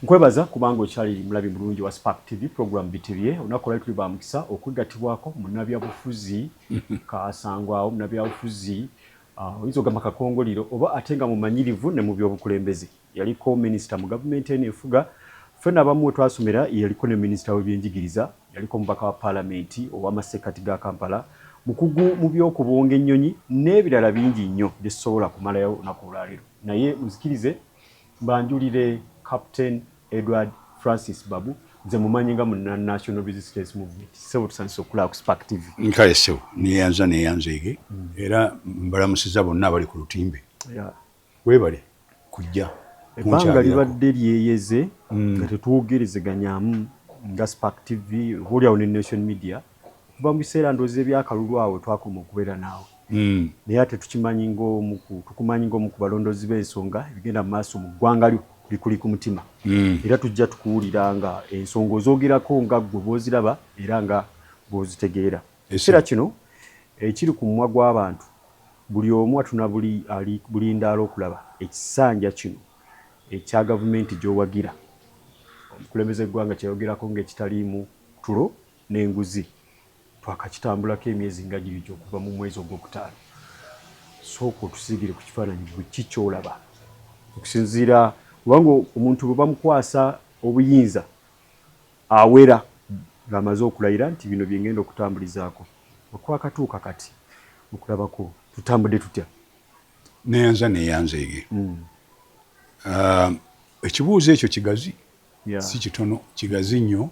Nkwebaza kubanga okyali mulabi mulungi wa Spark TV program bitibye. Olunaku olwali tuli ba mukisa okwegattibwako munnabyabufuzi Kasangwawo, munnabyabufuzi oyinza ogamba kakongoliro oba ate nga mumanyirivu ne mu byobukulembeze. Yaliko minisita mu gavumenti eno efuga ffenna abamu we twasomera, yaliko ne minisita w'ebyenjigiriza, yaliko omubaka wa paalamenti ow'amasekkati ga Kampala, mukugu mu by'okubonga ennyonyi n'ebirala bingi nnyo bye sisobola kumalayo olunaku olwaleero. Naye muzikirize mbanjulire Captain Edward Francis Babu, nze mumanyi nga munna National Resistance Movement. Ssebo, tusanyuse okulaba ku Spark TV. Nkale ssebo, neyanza neyanzeege era mbalamusiza bonna abali ku lutimbe. Weebale kujja. Ebbanga libadde lyeyeze nga tetwogerezeganyamu nga Spark TV oba oliawo ne Nation Media okuva mu biseera ndowooza ebyakalulu awo twakoma okubeera naawe. Naye ate tukimanyi ng'omu tukumanyi ng'omu ku balondoozi b'ensonga, ebigenda mu maaso mu ggwanga lyo bikuli ku mutima. Era tujja tukuwulira nga ensonga ozoogerako nga ggwe bw'oziraba era nga bw'ozitegeera. Ekiseera kino ekiri ku mumwa gw'abantu, buli omu atuna buli ali bulindaala okulaba ekisanja kino ekya gavumenti gy'owagira. Omukulembeze w'eggwanga kyeyogerako ng'ekitaliimu tulo n'enguzi. Twakakitambulako emyezi nga giri okuva mu mwezi ogwokutaano. Sooka otusiigire ku kifaananyi gwe ki ky'olaba okusinziira, kubanga omuntu bwe bamukwasa obuyinza awera ng'amaze okulayira nti bino bye ngenda okutambulizaako. Okwakatuuka kati okulabako tutambudde tutya? Neyanza neyanzeege. Ekibuuzo ekyo kigazi, si kitono, kigazi nnyo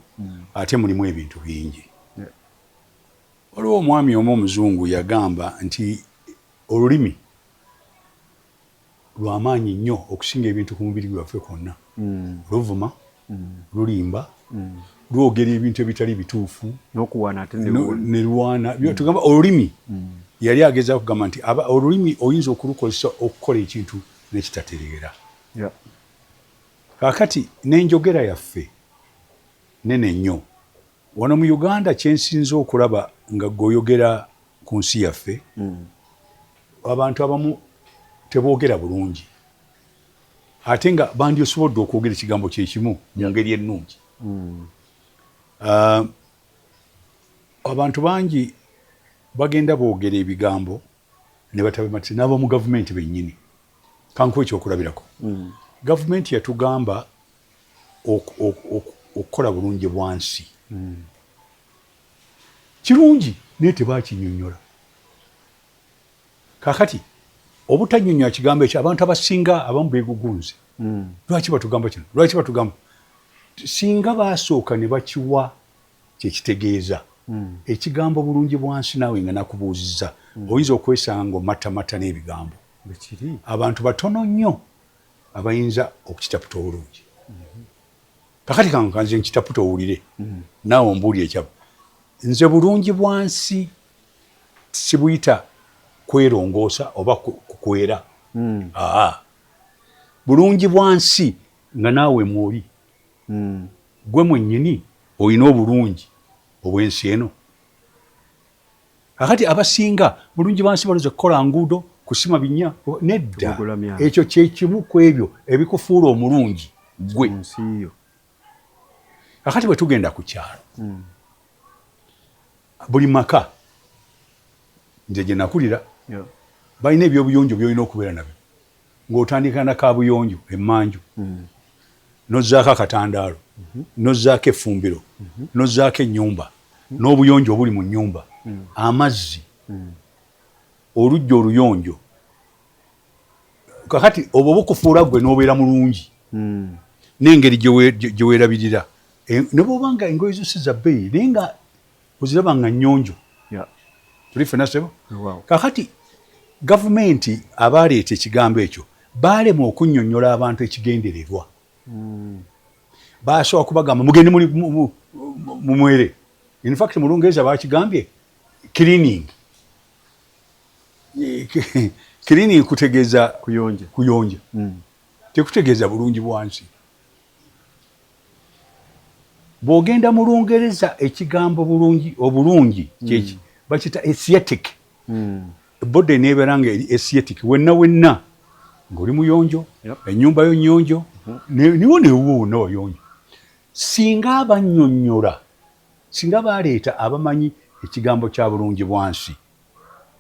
ate mulimu ebintu bingi. Waliwo omwami omu omuzungu yagamba nti olulimi lwamaanyi nnyo okusinga ebintu ku mubiri gwaffe kwonna. Luvuma, lulimba, lwogera ebintu ebitali bituufu n'okuwaana ate ne lwana. Tugamba olulimi, yali agezaako kugamba nti olulimi oyinza okulukozesa okukola ekintu nekitatereera. Kaakati n'enjogera yaffe nene nnyo wano mu Uganda. Kyensinza okulaba nga gweoyogera ku nsi yaffe, abantu abamu teboogera bulungi ate nga bandyosobodde okwogera ekigambo kyekimu mu ngeri ennungi. Abantu bangi bagenda boogera ebigambo ne batabimatiza n'aba mu gavumenti bennyini. Kankuwa ekyokulabirako. Gavumenti yatugamba okukola bulungi bwansi. Kirungi, naye tebakinyonyola. Kakati obutanyonyola kigambo ekyo, abantu abasinga abamu begugunze. Lwaki batugamba kino? Lwaki batugamba? Singa basooka ne bakiwa kyekitegeeza ekigambo bulungi bwansi, naawe nga nakubuuzizza, oyinza okwesanga nga omatamata n'ebigambo. Bwekiri. Abantu batono nnyo abayinza okukitaputa obulungi. Kakati kanze nkitaputa owulire, naawe ombuulire ekyabo. Nze bulungi bwansi sibuyita kwerongoosa oba kukwera. Aa, bulungi bwansi nga naawe mwoli gwe mwennyini olina obulungi obw'ensi eno. Kakati abasinga bulungi bwansi baloza kukola nguudo, kusima binnya. Nedda. Kugogola myalo. Ekyo kyekimu ku ebyo ebikufuula omulungi gwe mu nsi yo. Kakati bwe tugenda ku kyalo, buli maka nze gye nakulira balina ebyobuyonjo byolina okubeera nabyo, ng'otandika na kabuyonjo emmanju, nozzaako akatandaalo, nozzaako effumbiro, nozzaako ennyumba n'obuyonjo obuli mu nnyumba, amazzi, olujja oluyonjo. Kakati obwo bukufuula gwe n'obeera mulungi n'engeri gye weerabirira. Ne bw'oba nga engoye zo si za bbeeyi, naye nga oziraba nga nnyonjo. Tuli ffena, ssebo? Kakati gavumenti abaaleeta ekigambo ekyo baalema okunnyonnyola abantu ekigendererwa. Basobola kubagamba mugende muli mumwere. In fact, mu Lungereza bakigambye cleaning. Cleaning kutegeeza kuyonja. Kuyonja, tekutegeeza bulungi bwansi. Bw'ogenda mu Lungereza, ekigambo bulungi, obulungi kyeki bakita aesthetic. Body nebeera nga eri aesthetic, wenna wenna ng'oli muyonjo, ennyumba yo nnyonjo. Niwo newuwo wonna wayonjo. Singa abannyonnyola, singa baleeta abamanyi ekigambo kya bulungi bwansi,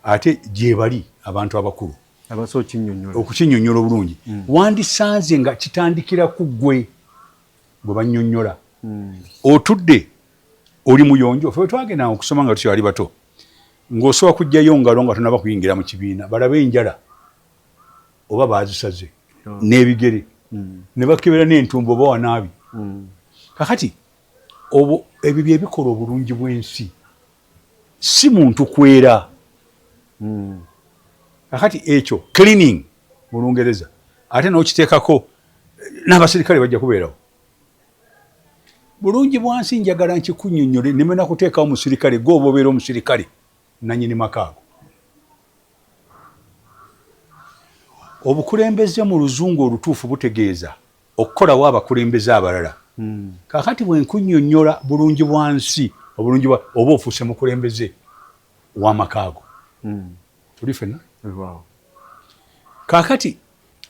ate gye bali abantu abakulu okukinnyonnyola obulungi, wandisanze nga kitandikira ku ggwe gwe bannyonnyola. Otudde oli muyonjo. Ffe twagendanga okusoma nga tukyali bato, ng'osobola kuggyayo ngalo nga tonaba kuyingira mu kibiina, balabe enjala oba baazisaze n'ebigere, ne bakebera n'entumbo oba wanaabi. Kakati ebyo bye bikola obulungi bw'ensi, si muntu kwera. Kakati ekyo cleaning mu Lungereza, ate n'okiteekako n'abaserikale bajja kubeerawo. Bulungi bwansi njagala nkikunnyonnyole, nemena kuteekawo musirikale, gwe oba obeera omusirikale nannyini makaago. Obukulembeze mu Luzungu olutuufu butegeeza okukolawo abakulembeze abalala. Kaakati bwe nkunnyonnyola bulungi bwansi, obulungi oba ofuuse mukulembeze w'amakaago. Tuli ffenna? Kaakati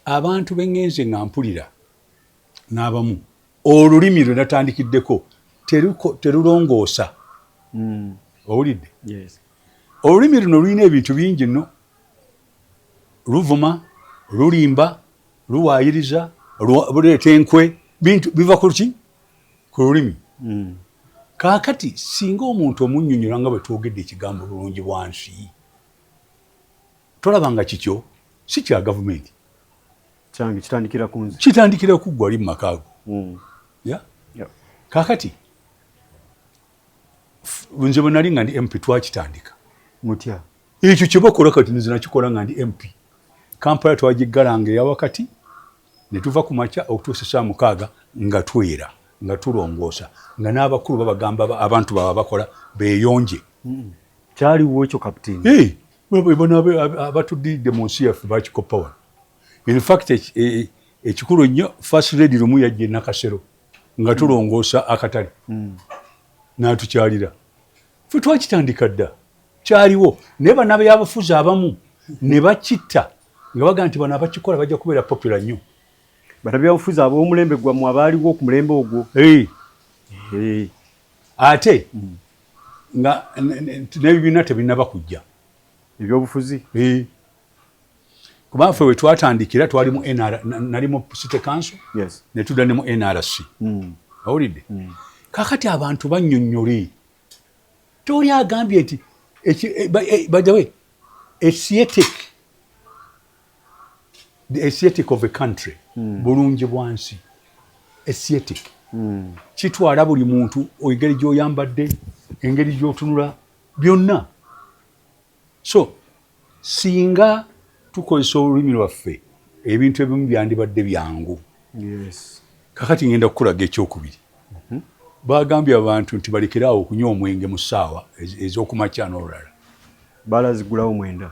abantu b'eŋŋenze nga mpulira n'abamu, olulimi lwe natandikiddeko terulongoosa. Owulidde? Olulimi luno lulina ebintu bingi nno, luvuma, lulimba, luwaayiriza, luleeta enkwe, bintu biva ku ki? Ku lulimi. Kaakati singa omuntu omunnyonnyola nga bwe twogedde ekigambo bulungi bwansi, tolaba nga kikyo si kya gavumenti. Kyange kitandikira ku nze. Kitandikira ku ggwe ali mu makaago. Kaakati nze bwe nali nga ndi MP twakitandika. Mutya? Ekyo kye bakola kati nze nakikola nga ndi MP. Kampala twagiggalanga eya wakati ne tuva ku makya okutuusa essaawa 6 nga twera, nga tulongoosa, nga n'abakulu babagamba abantu baabwe abakola beeyonje. Kyaliwo ekyo kapiteeni? Bano abatuddiridde mu nsi yaffe bakikoppa wano. In fact ekikulu ennyo, First Lady lumu yajja e Nakasero nga tulongoosa akatale, n'atukyalira. Ffe twakitandika dda, kyaliwo, naye bannabyabufuzi abamu ne bakitta nga bagamba nti bano abakikola bajja kubeera popular nnyo. Bannabyabufuzi ab'omulembe gwammwe abaaliwo ku mulembe ogwo. Ate nga n'ebibiina tebinnaba kujja. Ebyobufuzi? Kubanga ffe we twatandikira twali mu NR, nali mu City Council, ne tudda ne mu NRC. Owulidde? Kaakati abantu bannyonnyole. Tewali agambye nti, by the way, aesthetic, the aesthetic of a country, bulungi bwansi, aesthetic. Kitwala buli muntu, engeri gy'oyambadde, engeri gy'otunula, byonna. So, singa tukozesa olulimi lwaffe, ebintu ebimu byandibadde byangu. Kakati ngenda kukulaga ekyokubiri. Bagambye abantu nti balekere awo okunywa omwenge mu ssaawa ez'okumakya n'olulala. Bbaala ziggulawo 9.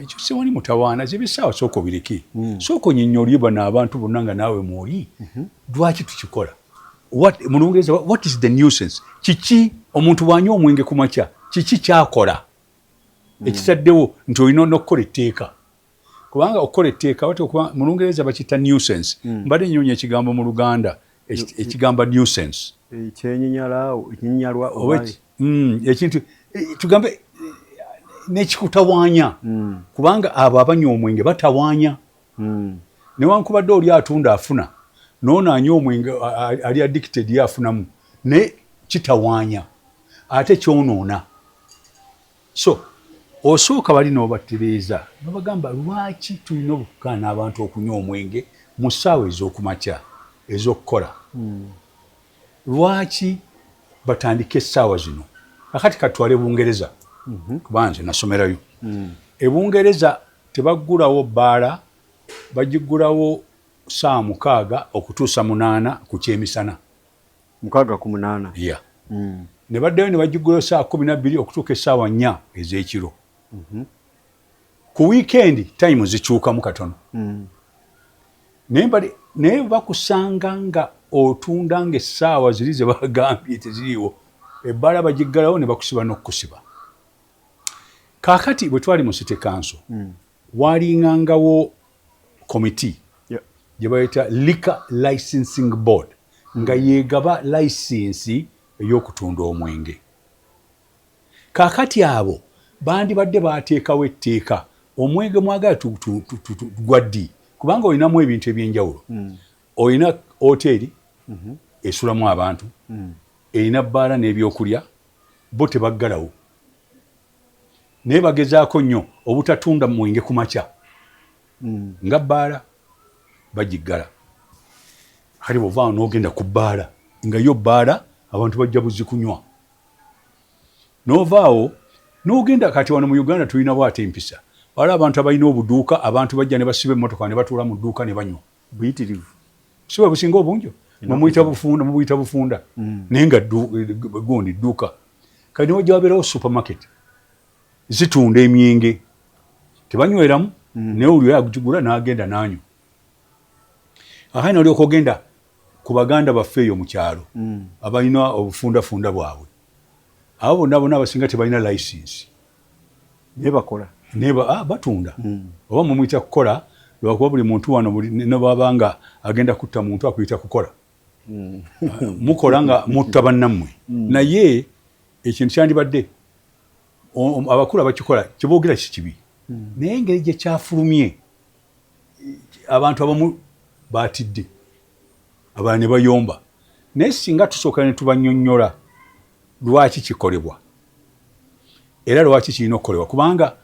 Ekyo sewali mutawaana, ziba essaawa sooka obireke. Sooka onnyinyolye bano abantu bonna nga naawe mwoli. Lwaki tukikola? Mu Lungereza, what is the nuisance? Kiki omuntu bw'anywa omwenge ku makya, kiki ky'akola? Ekitaddewo nti olina n'okukola etteeka. Kubanga okukola etteeka, mu Lungereza bakiyita nuisance. Mbadde nnoonya ekigambo mu Luganda, ekigamba nuisance. Ekyenyinyalwa oba ekintu tugambe n'ekikutawaanya. Kubanga abo abanywa omwenge batawaanya. Newankubadde oli atunda afuna, n'ono anywa omwenge ali addicted ye afunamu, naye kitawaanya ate kyonoona. So osooka bali n'obatereeza n'obagamba lwaki tulina okugaana abantu okunywa omwenge mu ssaawa ez'okumakya ez'okukola. Lwaki batandike essaawa zino? Kakati katwale Bungereza, kuba nze nasomerayo. E Bungereza tebaggulawo bbaala, bagiggulawo ssaawa 6 okutuusa 8 ku kyemisana. 6 ku 8. Yeah. Ne baddayo ne bagiggulawo ssaawa 12 okutuuka essaawa 4 ez'ekiro. Ku weekend time zikyukamu katono. Naye bakusanga nga otunda ng'essaawa ziri ze bagambye teziriiwo, ebbaala bagiggalawo ne bakusiba n'okukusiba. Kaakati bwe twali mu City Council, walingangawo committee. gye bayita Liquor Licensing Board, nga yegaba license ey'okutunda omwenge. Kaakati abo bandibadde bateekawo etteeka, omwenge mwagala gwa ddi? Kubanga olinamu ebintu ebyenjawulo. Olina hoteeri esulamu abantu, erina bbaala n'ebyokulya, bo tebaggalawo, naye bagezaako nnyo obutatunda mwenge ku makya. Nga bbaala bagiggala. Kale bwovaawo n'ogenda ku bbaala, nga yo bbaala abantu bajja buzi kunywa, n'ovaawo n'ogenda. Kati wano mu Uganda tulinawo ate empisa, waliwo abantu abalina obuduuka, abantu bajja ne basiba emmotoka ne batuula mu dduuka ne banywa. Buyitirivu. Si bwe businga obungi, mumuyita bufunda, mubuyita bufunda, naye nga gundi dduuka. Kati niwajja wabeerawo supermarket zitunda emyenge, tebanyweramu, naye oli agigula n'agenda n'anywa. Akati nolyoka ogenda ku baganda baffe eyo mu kyalo abalina obufundafunda bwabwe, abo bonna bonna abasinga tebalina license. Naye bakola. Naye batunda, oba mumuyita kukola, lwakuba buli muntu wano ne bwaba nga agenda kutta muntu akuyita kukola. Mukola nga mutta bannammwe. Naye ekintu kyandibadde abakulu abakikola kyeboogera si kibi, naye engeri gye kyafulumye abantu abamu batidde, abalala ne bayomba. Naye singa tusooka ne tubanyonnyola lwaki kikolebwa era lwaki kirina okukolebwa, kubanga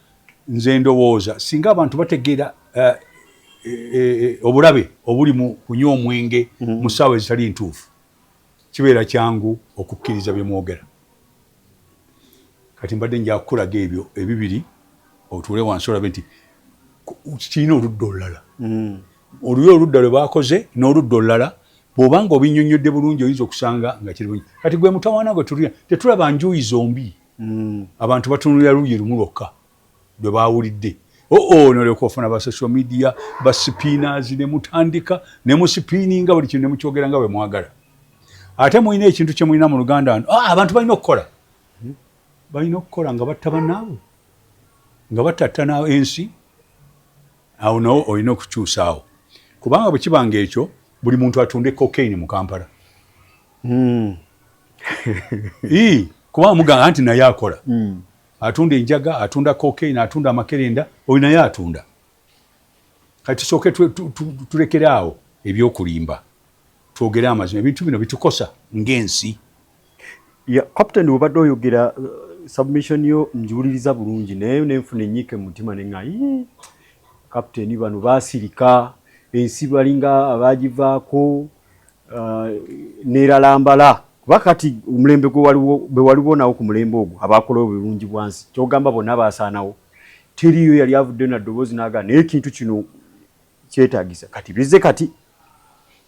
nze ndowooza singa abantu bategeera obulabe obuli mu kunywa omwenge mu ssaawa ezitali ntuufu, kibeera kyangu okukkiriza bye mwogera. Kati mbadde nja kukulaga ebyo ebibiri, otuule wansi olabe nti kirina oludda olulala, oluyo oludda lwe bakoze n'oludda olulala. Bw'obanga obinnyonnyodde bulungi, oyinza okusanga nga kiri bulungi. Kati gwe mutawaana gwe tulina, tetulaba njuyi zombi. Abantu batunulira luuyi lumu lwokka lwe bawulidde. Oo, nolyoka ofuna ba social media, ba spinners, ne mutandika ne muspinninga buli kintu ne mukyogera nga bwe mwagala. Ate mulina ekintu kye mulina mu Luganda wano, abantu balina okukola, balina okukola nga batta bannaabwe, nga batattana ensi. Awo nawo olina okukyusaawo, kubanga bwe kiba nga ekyo, buli muntu atunde cocaine mu Kampala. Kubanga mugamba nti naye akola, atunda enjaga, atunda cocaine, atunda amakerenda, oyo naye atunda. Kati tusooke tulekere awo ebyokulimba, twogere amazima. Ebintu bino bitukosa ng'ensi. Ya, Captain, obadde oyogera, submission yo njiwuliriza bulungi, naye nenfuna enyiike mu mutima ne nga, Captain, bano baasirika, ensi balinga abagivaako neeralambala, kuba kati omulembe gwe waliwo bwe waliwo nawo ku mulembe ogwo abakola obulungi bwansi, kyogamba bonna baasaanawo, teriyo yali avuddeyo na ddoboozi n'agamba naye ekintu kino kyetaagisa. Kati bizze kati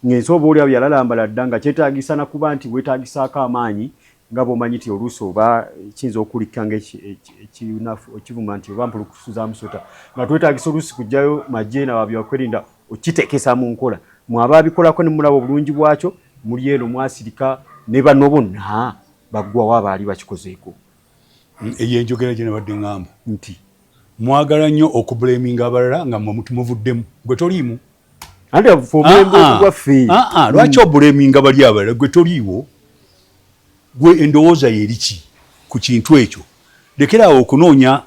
ng'ensi oba oliawo yalalambala dda, nga kyetaagisa nakuba nti weetaagisaako amaanyi, nga bw'omanyi nti oluusi oba kiyinza okuwulikika ng'ekinafu ekivuma nti oba mpulukusu za musota, nga twetaagisa oluusi kuggyayo magye nababyakwerinda okiteekesa mu nkola. Mwe ababikolako ne mulaba obulungi bwakyo, muli eno mwasirika, ne bano bonna baggwawo abaali bakikozeeko. Eyo enjogera gye nabadde ŋŋamba nti mwagala nnyo okublaminga abalala nga mmwe muvuddemu, gwe toliimu. Anti fe omulembe ogwaffe. Lwaki oblaminga bali abalala, gwe toliiwo? Gwe endowooza yeriki ku kintu ekyo? Lekeraawo okunoonya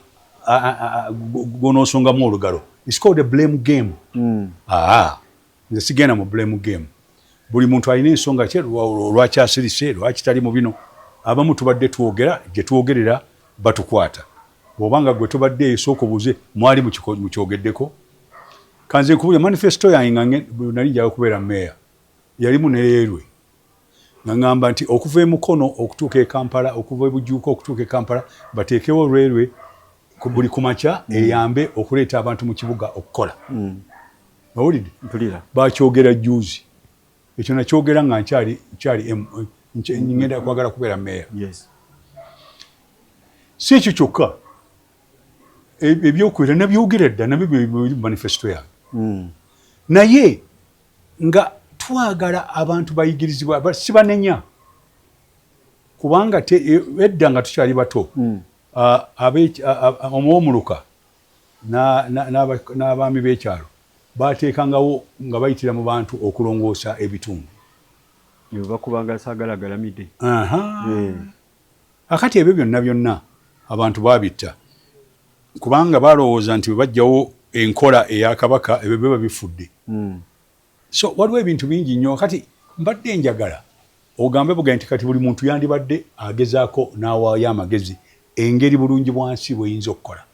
gwonoosongamu olugalo. It's called a blame game. Nze sigenda mu blame game. Buli muntu alina ensonga kye lwaki asirise, lwaki tali mu bino. Abamu tubadde twogera, gye twogerera batukwata. Bw'obanga gwe tubadde eyo, sooka obuuze mwali mukyogeddeko. Kanze nkubulye manifesto yange nga nali njagala kubeera meeya, yalimu ne railway, nga ŋŋamba nti okuva e Mukono okutuuka e Kampala, okuva e Bujuuka okutuuka e Kampala, bateekewo railway buli ku makya eyambe okuleeta abantu mu kibuga okukola. Owulidde? Mpulira. Bakyogera juzi ekyo, nakyogera nga nkyali ngenda kwagala kubeera meeya. Si ekyo kyokka, ebyokwera nabyogera dda, nabyo biri mu manifesto yange. Naye nga twagala abantu bayigirizibwa, sibanenya, kubanga edda nga tukyali bato, omwomuluka n'abaami b'ekyalo. Bateekangawo nga bayitira mu bantu okulongoosa ebitundu. Bakubanga saagala galamidde. Akati ebyo byonna byonna abantu babitta kubanga balowooza nti bwe bajjawo enkola eya kabaka ebyo biba bifudde. So waliwo ebintu bingi nnyo. Kati mbadde njagala ogambe bugambe nti kati buli muntu yandibadde agezaako n'awaayo amagezi engeri bulungi bwansi bweyinza okukola.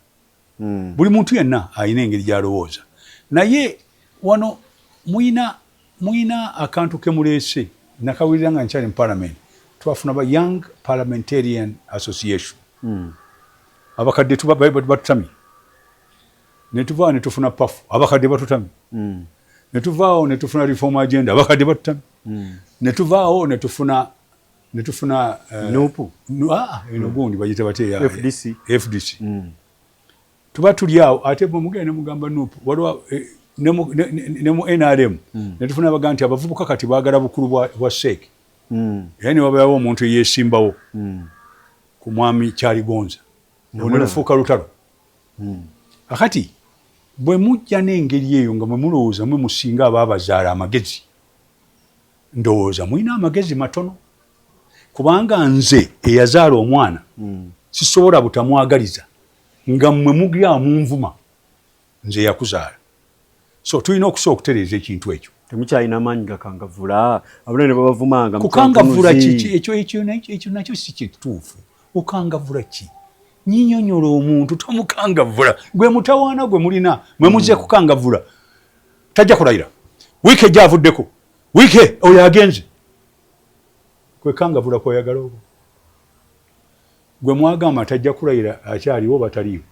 Buli muntu yenna alina engeri gy'alowooza, naye wano muyina akantu ke muleese. Nakawulira nga nkyali mu parliament, twafuna ba Young Parliamentarian Association. Abakadde batutamye, netuvaawo netufuna PAFU, abakadde batutamye. Netuvaawo netufuna Reform Agenda, abakadde batutamye. Netuvaawo netufuna NUP. Eno gundi bagiyita batya? FDC. FDC. Tuba tuli awo, ate bwe mugenda mugamba NUP, waliwo ne mu NRM netufuna baga nti abavubuka kati baagala bukulu bwa CEC. Era ne wabeerawo omuntu eyeesimbawo ku mwami Kyaligonza, olwo ne lufuuka lutalo. Akati bwe mujja n'engeri eyo nga mwe mulowooza mwe musinga abaabazaala amagezi, ndowooza mulina amagezi matono, kubanga nze eyazaala omwana sisobola butamwagaliza nga mmwe mugya munvuma nze yakuzaala. So tulina okusobola okutereeza ekintu ekyo. Temukyalina maanyi gakangavula abana ne babavumanga. Kukangavula kiki ekyo? Ekyo nakyo si kituufu. Okangavula ki? Nyinyonyola omuntu, tomukangavula. Gwe mutawaana gwe mulina, mwe muze kukangavula. Tajja kulayira wiiki ejja, avuddeko wiiki oyo agenze. Kwekangavula kweyagala okwo? Gwe mwagamba tajja kulayira akyaliwo, bataliiwo.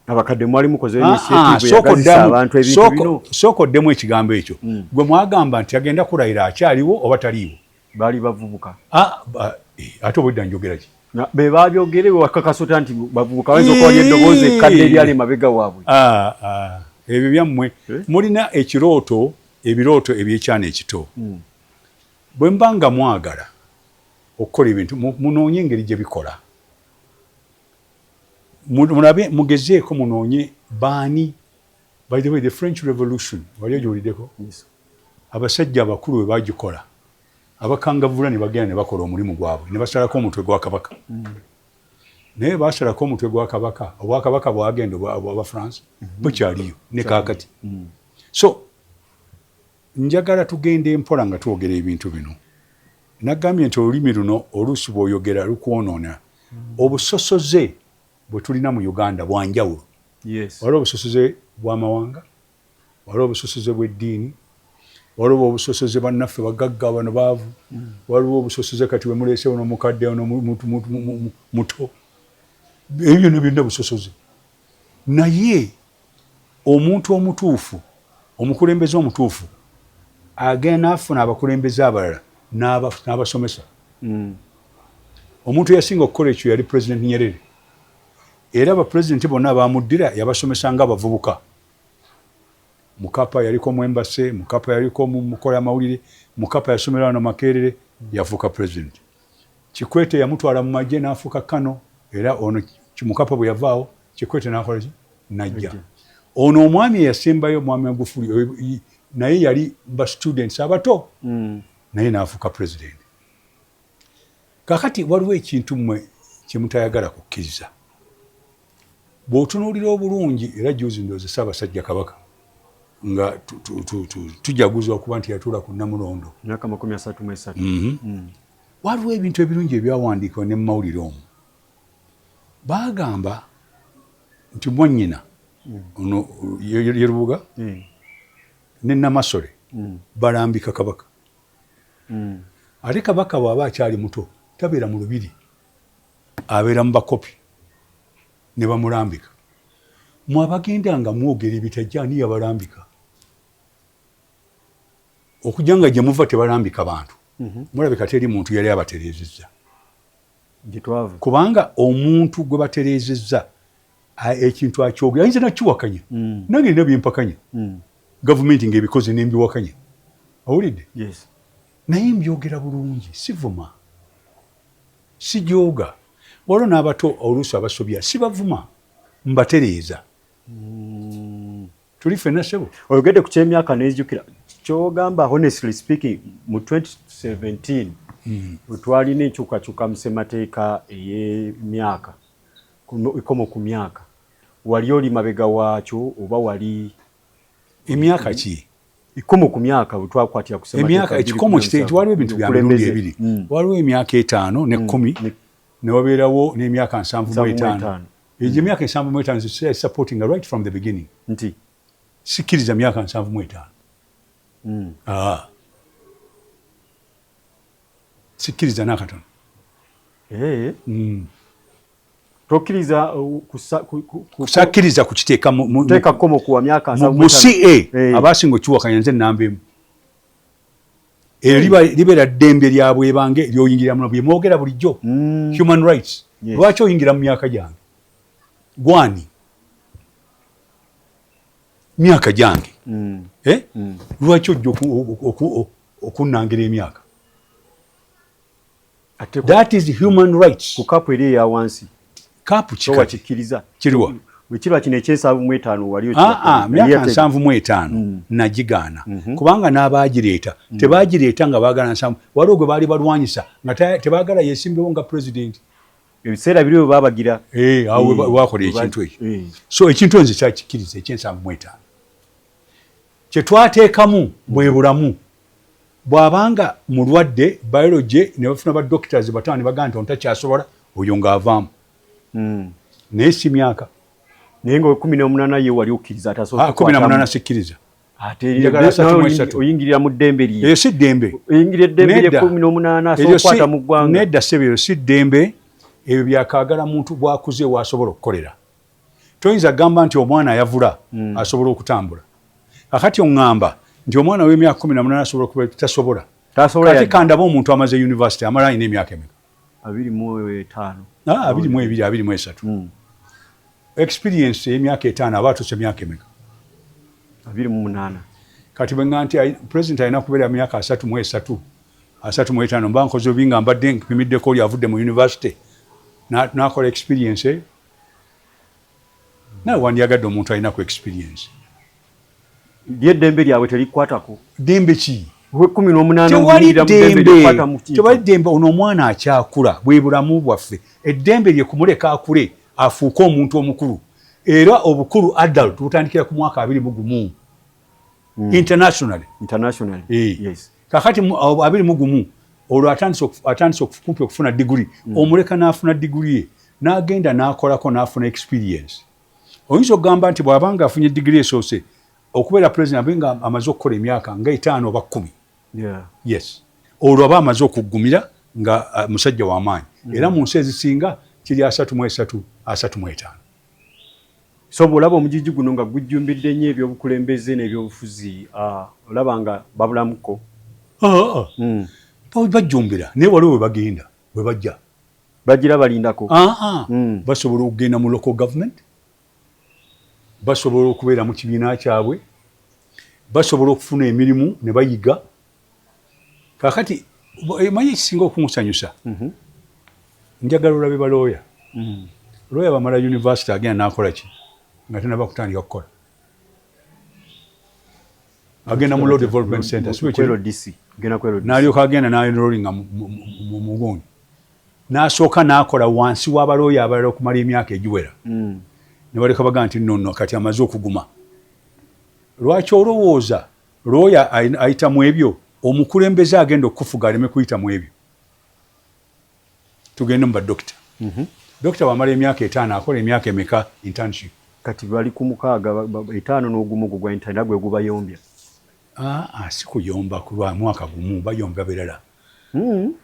Abakadde mwali mukoze initiative yagazisa abantu ebintu bino. Sooka oddemu ekigambo ekyo. Gwe mwagamba nti agenda kulayira akyaliwo oba taliiwo? Baali bavubuka. Ate obwedda njogera ki? Be babyogere, wakakasota nti bavubuka bayinza okuba eddoboozi ekkadde eryali emabega waabwe. Ebyo byammwe. Mulina ekirooto, ebirooto ebyekyana ekito. Bwe mba nga mwagala okukola ebintu, munoonye engeri gye bikola, mulabe, mugezeeko munoonye baani. By the way, the French Revolution wali ogiwuliddeko? Abasajja abakulu bwe bagikola, abakangavula ne bagenda ne bakola omulimu gwabwe ne basalako omutwe gwa kabaka. Naye basalako omutwe gwa kabaka, obwakabaka bwagenda obwabafaransa bukyaliyo ne kaakati. So njagala tugende mpola nga twogera ebintu bino. Nagambye nti olulimi luno oluusi bw'oyogera lukwonoona. Obusosoze bwe tulina mu Uganda bwanjawulo. Waliwo obusosoze bw'amawanga, waliwo obusosoze bw'eddiini, waliwo obusosoze bannaffe bagagga, bano baavu. Waliwo obusosoze kati bwe muleese ono mukadde, ono muto. Ebyo byonna byonna busosoze. Naye omuntu omutuufu, omukulembeze omutuufu, agenda n'afuna abakulembeze abalala n'abasomesa. Omuntu eyasinga okukola ekyo yali President Nyerere, era abapulezidenti bonna abamuddira yabasomesa nga abavubuka. Mukapa yaliko mu embassy, Mukapa yaliko mu mukola amawulire, Mukapa yasomera wano Makerere, yafuuka president. Kikwete yamutwala mu magye n'afuuka kano, era ono Mukapa bwe yavaawo, Kikwete n'akola ki? Najja. Ono omwami eyasembayo, mwami Magufuli, naye yali ba students abato, naye n'afuuka president. Kakati waliwo ekintu mmwe kyemutayagala kukkiriza. Bw'otunuulira obulungi, era juzi ndowooza Ssaabasajja Kabaka nga tujaguza okuba nti yatuula ku Namulondo Myaka 33. Waliwo ebintu ebirungi ebyawandiikibwa ne mumawulire omwo. Baagamba nti mwannyina ono ye Lubuga ne Namasole balambika Kabaka. Ate Kabaka bw'aba akyali muto tabeera mu lubiri, abeera mu bakopi ne bamulambika. Mwe abagenda nga mwogera ebitajja, ani yabalambika? Okujja nga gye muva tebalambika bantu. Mulabika teri muntu yali abatereezezza, kubanga omuntu gwe batereezezza ekintu akyogera, ayinza nakiwakanya. Nange nina byempakanya gavumenti ng'ebikoze nembiwakanya, owulidde? Naye mbyogera bulungi, sivuma, sijooga. Waliwo n'abato oluusi abasobya, sibavuma, mbatereeza. Tuli ffenna, ssebo. Oyogedde ku kyemyaka, nenzijukira kyogamba. Honestly speaking, mu 2017 bwe twalina enkyukakyuka mu ssemateeka ey'emyaka, ekomo ku myaka, wali oli mabega waakyo oba wali? Emyaka ki? Ikomo ku myaka bwe twakwatira ku emyaka, ekikomo kite, waliwo ebintu bya mirundi ebiri. Waliwo emyaka 50 ne 10, ne wabeerawo n'emyaka 75. Egyo emyaka 75 supporting right from the beginning. Nti? Sikkiriza myaka 75. Ah. Sikkiriza n'akatono. Eh. Tokkiriza Kusakkiriza kukiteeka teeka kkomo kuwa myaka mu CA. Abasinga okiwakanya nze namba emu. Eryo libeera ddembe lya bwebange lyoyingira muno bye mwogera bulijjo, human rights. Lwaki oyingira mu myaka gyange? Gwani myaka gyange? Eh? Lwaki ojja okunnangira emyaka? That is human rights. Ku cap eri eya wansi. Cap kikkiriza? Kiriwa? Bwekiba kino ekyensanvu mu etaano, wali? Ah, ah, myaka 75 nagigaana, kubanga n'abaagireeta tebagireeta nga baagala 70. Waliwo gwe baali balwanyisa nga tebaagala yesimbewo nga president. Ebiseera biri bwe babagira. Eh, awo wakola ekintu ekyo. So ekintu nze kyakikkiriza ekyensanvu mu etaano. Kyetwateekamu bwe bulamu. Bw'abanga mulwadde, biology, ne bafuna ba doctors bataano ne bagamba nti ono takyasobola, oyo ng'avaamu. Naye si myaka. Naye nga 18 ye wali okkiriza? Ah, 18 sikkiriza. Oyingirira mu ddembe lye. Eyo si ddembe. Oyingirira eddembe lye, 18 asobola okukwata mu ggwanga. Nedda ssebo, eyo si ddembe. Ebyo byakaagala muntu bwakuze wasobola okukolera. Toyinza kugamba nti omwana ayavula asobola okutambula. Kakati oŋŋamba nti omwana w'emyaka 18 asobola okuba? Tasobola. Kati kandaba omuntu amaze university, amala alina emyaka emeka? 25. Ah, 22, 23. Experience ey'emyaka 5, aba atuuse emyaka emeka? 28. Kati bwe ŋŋamba nti president alina kubeera myaka 33, 35, mba nkoze obi nga mbadde mpimiddeko oli avudde mu university n'akola experience eyo? Nawe wandyagadde omuntu alinaku experience. Lyeddembe lyabwe terikwatako. Ddembe ki? 18. Tewali ddembe, tewali ddembe. Ono omwana akyakula, bwe bulamu bwaffe. Eddembe lye kumuleka akule afuuke omuntu omukulu. Era obukulu, adult, butandikira ku mwaka 21 internationally. Internationally. Eh. Yes. Kakati 21 olwo atandise kumpi okufuna diguri. Omuleka n'afuna diguri ye, n'agenda n'akolako n'afuna experience. Oyinza okugamba nti bw'abanga afunye diguri esoose, okubeera president abe nga amaze okukola emyaka nga 5 oba 10. Yes, olwo aba amaze okuggumira nga musajja w'amaanyi. Era mu nsi ezisinga kiri 33, 35. So bw'olaba omugigi guno nga gujjumbidde nnyo ebyobukulembeze n'ebyobufuzi, olaba nga babulamuko? Ah, ah. Bajjumbira, naye waliwo we bagenda we bajja. Bagira balindako. Ah. Basobola okugenda mu local government, basobola okubeera mu kibiina kyabwe, basobola okufuna emirimu ne bayiga. Kakati manyi ekisinga okunsanyusa? Njagala olabe balooya. Looya bamala university, agenda n'akola ki nga tanaba kutandika kukola? Agenda mu Law Development Center, si bwe Ku kiri? LDC. Genda ku LDC. N'alyoka agenda n'enrollinga mu gundi, n'asooka n'akola wansi w'abalooya abalala okumala emyaka egiwera. Ne baleka bagaa nti nno nno kati amaze okuguma. Lwaki olowooza looya ayita mu ebyo? Omukulembeze agenda okufuga aleme kuyita mu ebyo. Tugende mu badokita. Dokita bwamala emyaka 5, akola emyaka emeka internship? Kati bali ku 6, 5 n'ogumu gwo gwa intern gwe gubayombya. Ah, ah, si kuyomba kulwa mwaka gumu, bayomba birala.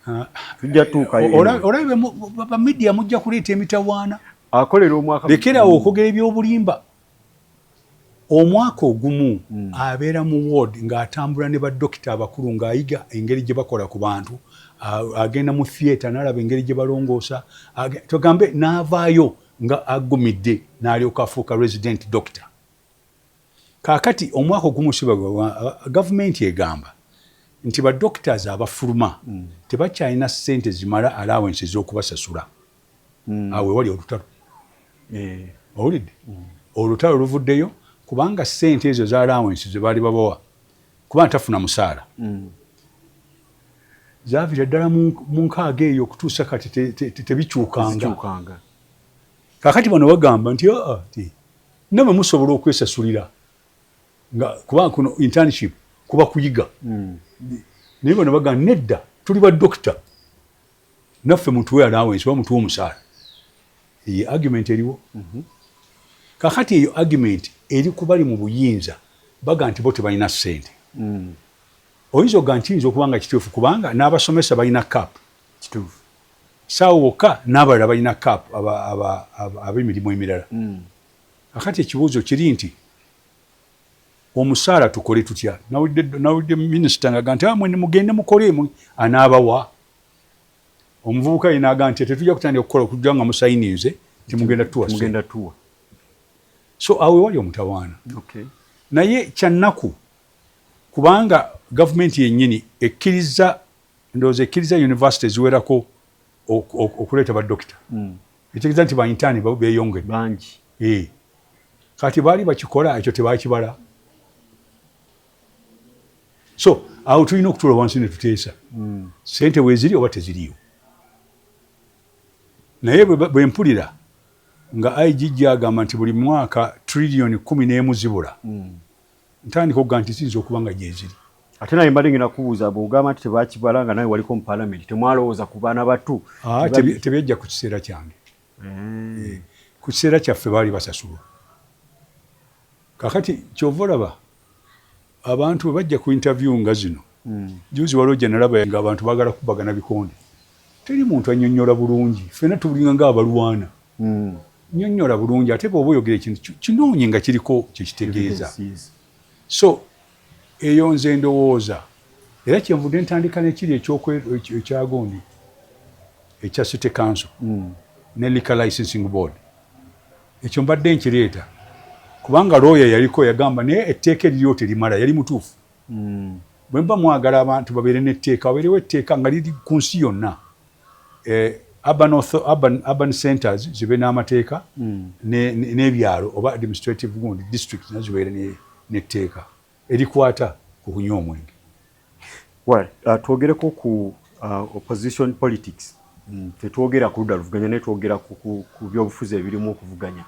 Ah, Tujja tuukayo. Olabe ba media mujja kuleeta emitawaana. Akolera omwaka. Lekerawo okwogera ebyobulimba. Omwaka ogumu abeera mu ward ng'atambula ne badokita abakulu, ng'ayiga engeri gye bakola ku bantu. Agenda mu theatre n'alaba engeri gye balongoosa. Tugambe n'avaayo nga agumidde, n'alyoka afuuka resident doctor. Kaakati omwaka ogumu siba gavumenti egamba nti ba doctors abafuluma tebakyalina ssente zimala allowance ez'okubasasula. Awo wewali olutalo. Owulidde? Olutalo luvuddeyo. Kubanga ssente ezo za allowance ze baali babawa, kuba ntafuna musaala, zaavira ddala mu 60 eyo okutuusa kati tebikyukanga. Kakati bano bagamba nti aa, ti namwe musobola okwesasulira, nga kuba kuno internship kuba kuyiga. Naye bano bagamba, nedda, tuli ba dokita, naffe mutuwe allowance oba mutuwe omusaala. Eyo argument eriwo. Kakati eyo argument eri ku bali mu buyinza, baga nti bo tebalina ssente. Oyinza okuga nti kiyinza okuba nga kituufu, kubanga n'abasomesa balina cap. Kituufu. Saawo wokka, n'abalala balina cap, ab'emirimu emirala. Kakati ekibuuzo kiri nti omusaala tukole tutya? Nawulidde minisita nga nti, "Ah, mwe mugende mukole," anaabawa. Omuvubuka ye n'aga nti tetujja kutandika okukola okujja nga musayininze timugenda tuwa. Mugenda tuwa. So awo wali omutawaana. Naye kyannaku kubanga gavumenti yennyini ekkiriza, ndowooza ekkiriza university eziwerako okuleeta badokita. Ekitegeeza nti ba intern beeyongedde. Bangi. Eh. Kati baali bakikola ekyo tebakibala. So awo tulina okutuula wansi ne tuteesa, sente weeziri oba teziriiwo. Naye bwe mpulira nga IGG agamba nti buli mwaka triliyoni 11 zibula, ntandika okuga nti ziyinza okuba nga gyeziri. Ate naye mbadde ngenda kubuuza, bw'ogamba nti tebakibala, nga nawe waliko mu palamenti, temwalowooza ku baana batu? Ah, tebyajja ku kiseera kyange. Eh, ku kiseera kyaffe baali basasulwa. Kakati kyova olaba abantu bwe bajja ku interview nga zino, juzi waliwo gye nalaba nga abantu baagala kubagana bikonde, teri muntu annyonnyola bulungi, ffenna tubulinga nga abalwana. Nnyonnyola bulungi, ate bw'oba oyogera ekintu kinoonye nga kiriko kyekitegeeza. So eyo nze ndowooza, era kyenvudde ntandika nekiri ekyagundi ekya city council ne liquor licensing board. Ekyo mbadde nkireeta kubanga lawyer yaliko yagamba naye etteeka eririwo terimala. Yali mutuufu. Bwe muba mwagala abantu babeere n'etteeka, wabeerewo etteeka nga liri ku nsi yonna. Urban centers zibe n'amateeka, n'ebyalo oba administrative gundi district nazo zibeere n'etteeka erikwata ku kunywa omwenge. Well, twogereko ku opposition politics. Tetwogera ku ludda luvuganya, naye twogera ku byobufuzi ebirimu okuvuganya,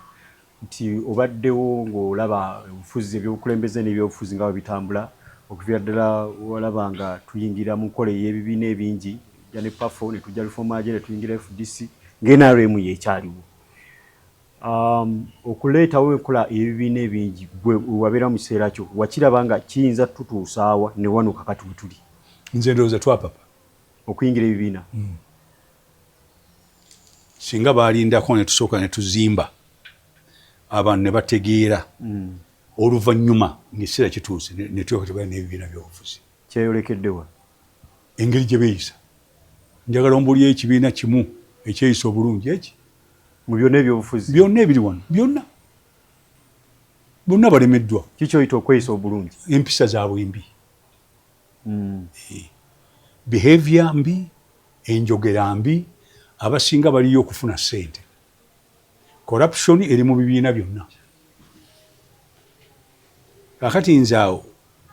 nti obaddewo ng'olaba obufuzi, ebyobukulembeze n'ebyobufuzi nga bwe bitambula okuviira ddala walaba nga tuyingira mu nkola ey'ebibiina ebingi, ja ne PAFO, ne tujja Reform Agenda, ne tuyingira FDC, nga NRM yeekyaliwo. Okuleetawo enkola ey'ebibiina ebingi, gwe wabeera mu kiseera kyo wakiraba nga kiyinza tutuusaawa ne wano kakati we tuli? Nze ndowooza twapapa. Okuyingira ebibiina? Singa balindako ne tusooka ne tuzimba abantu ne bategeera, oluvannyuma ng'ekiseera kituuse ne tulyoka tubeera n'ebibiina by'obufuzi. Kyeyolekeddewa? Engeri gye beeyisa. Njagala ombuulire ekibiina kimu ekyeyisa obulungi eki Mu byonna ebyobufuzi? Byonna ebiri wano, byonna, bonna balemeddwa. Kikyoyita okweyisa obulungi? Empisa zaabwe mbi. Behavior mbi, enjogera mbi, abasinga baliyo okufuna ssente. Corruption eri mu bibiina byonna. Kakati nze awo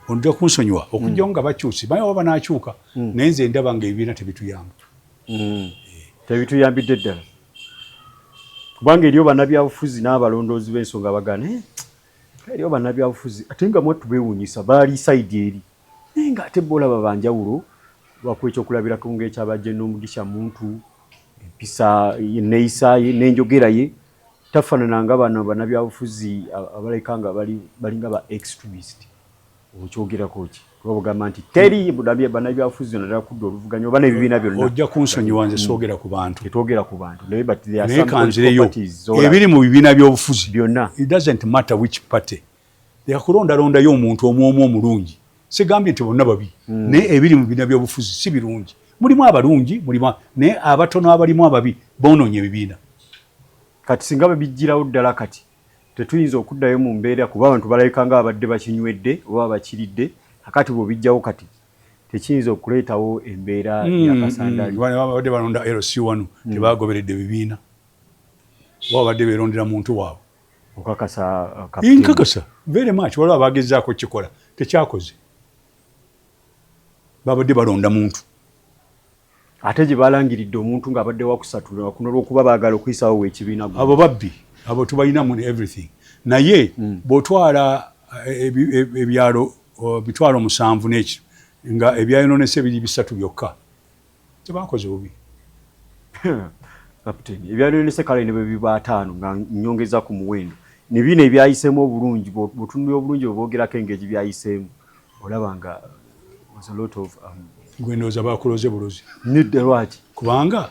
ojja kunsonyiwa okujjawo nga bakyuse, baye oba banaakyuka, naye nze ndaba nga ebibiina tebituyamba. Tebituyambidde ddala, kubanga eriyo bannabyabufuzi n'abalondoozi b'ensonga bagana, "Eh, eriyo bannabyabufuzi ate nga mwattu beewuunyisa, baali side eri, naye ng'ate boolaba banjawulo." Lwakuba ekyokulabirako ng'ekyabajje n'Omugisha Muntu, empisa ye, neeyisa ye n'enjogera ye tafaanana nga bano bannabyabufuzi abalabika nga balinga ba extremist. Okyogerako ki? Kuba bugamba nti teri bannabyabufuzi naddala kudda oluvuganya oba n'ebibiina byonna. Ojja kunsonyiwa, nze soogera ku bantu. Tetwogera ku bantu, naye but there are Naye some kanzireyo. parties z'olaba. Ebiri mu bibiina by'obufuzi byonna, it doesn't matter which party, leka kulondalondayo omuntu omu omulungi. Sigambye nti bonna babi, naye ebiri mu bibiina by'obufuzi si birungi. Mulimu abalungi, mulimu, naye abatono abalimu ababi boonoonya ebibiina. Kati singa babijjirawo ddala, kati tetuyinza okuddayo mu mbeera, kuba abantu balabika nga babadde bakinywedde oba bakiridde. Akati bw'obijjawo kati tekiyinza okuleetawo embeera yakasandali? Babadde balonda LC wano, tebagoberedde bibiina, oba babadde beerondera muntu waabwe. Okakasa? Nkakasa very much. Waliwo abagezaako kikola, tekyakoze, babadde balonda muntu. Ate gye balangiridde omuntu ng'abadde wakusatu kuno olw'okuba baagala okuyisawo weekibiina. Abo babbi, abo tubalinamu ne everything, naye bw'otwala ebyalo 70,000 n'ekyo nga ebyayononese biri bisatu byokka, tebakoze bubi. Captain, ebyayononese kale ne bwe biba 50 nga nnyongeza ku muwendo, ne bino ebyayiseemu obulungi, bw'otunulira obulungi bwe boogerako engeri byayiseemu, olaba nga was a lot of Gwe ndowooza bakuloze bulozi. Nedda, lwaki? Kubanga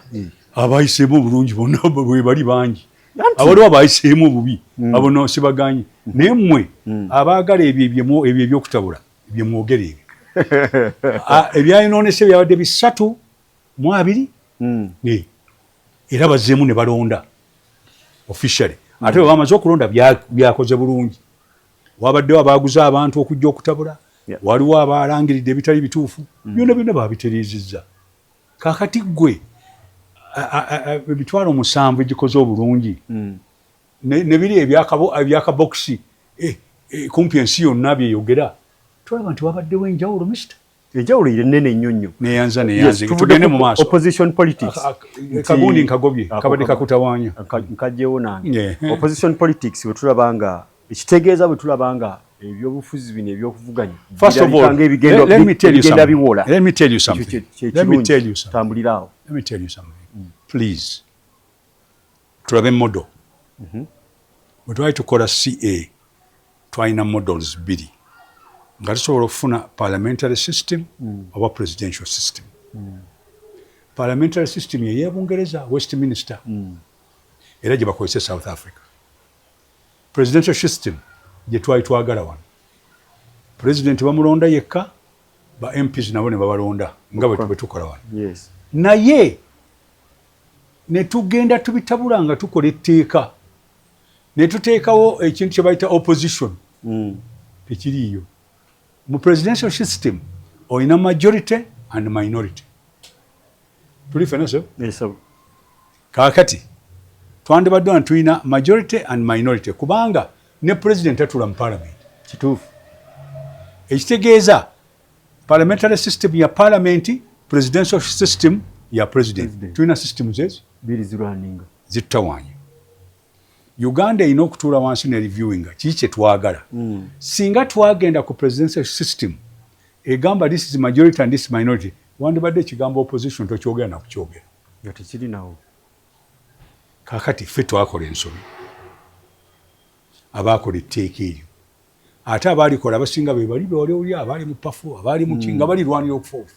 abayiseemu obulungi bonna bwe bali bangi. Awaliwo abayiseemu obubi, abo no sibaganye, naye mmwe abaagala ebyo ebyokutabula byemwogera ebyo, ebyayonoonese byabadde 320, era bazzeemu ne balonda officially. Ate bwe bamaze okulonda, byakoze bulungi. Wabaddewo abaguza abantu okujja okutabula, waliwo abalangiridde ebitali bituufu, byonna byonna babitereezezza. Kaakati ggwe 70,000 egikoze obulungi ne biri ebyakabokisi kumpi ensi yonna byeyogera, tolaba nti wabaddewo enjawulo, mister? Enjawulo ire nnene nnyo nnyo. Neyanza, neyanza, tugende mu maaso. Opposition politics. Kagundi nkagobye, kabadde kakutawaanya. Nkajjewo nange. Opposition politics, bwe tulaba nga ekitegeeza, bwe tulaba nga ebyobufuzi bino ebyokuvuganya ebigenda biwola. Let me tell you something. Let me tell you something. Tambuliraawo. Let me tell you something. Please. Tulabe model. Bwe twali tukola CA, twalina models bbiri nga tusobola okufuna parliamentary system oba presidential system. Parliamentary system ye Bungereza, Westminster, era gye bakozesa South Africa. Presidential system gye twali twagala wano, president bamulonda yekka, ba MPs nabo ne babalonda nga bwe tukola wano. Naye ne tugenda tubitabula nga tukola etteeka ne tuteekawo ekintu kye bayita opposition. Tekiriiyo mu presidential system. Olina majority and minority. Tuli fena so? Yes. Kaakati twandibadde wano tulina majority and minority, kubanga ne president atula mu parliament. Kituufu. Ekitegeeza parliamentary system ya parliament, presidential system ya president. President. Tulina systems ezo bbiri zirwaninga. Zitutawaanya. Uganda erina okutuula wansi ne reviewinga kiki kyetwagala. Singa twagenda ku presidential system egamba this is majority and this minority, wandibadde ekigambo opposition tokyogera nakukyogera. Nga tekiri nawo. Kakati ffe twakola ensobi, abaakola etteeka eryo, ate abaalikola abasinga be bali bewali oli abaali mu PAFU, abaali muki, nga balirwanira okufa obufu.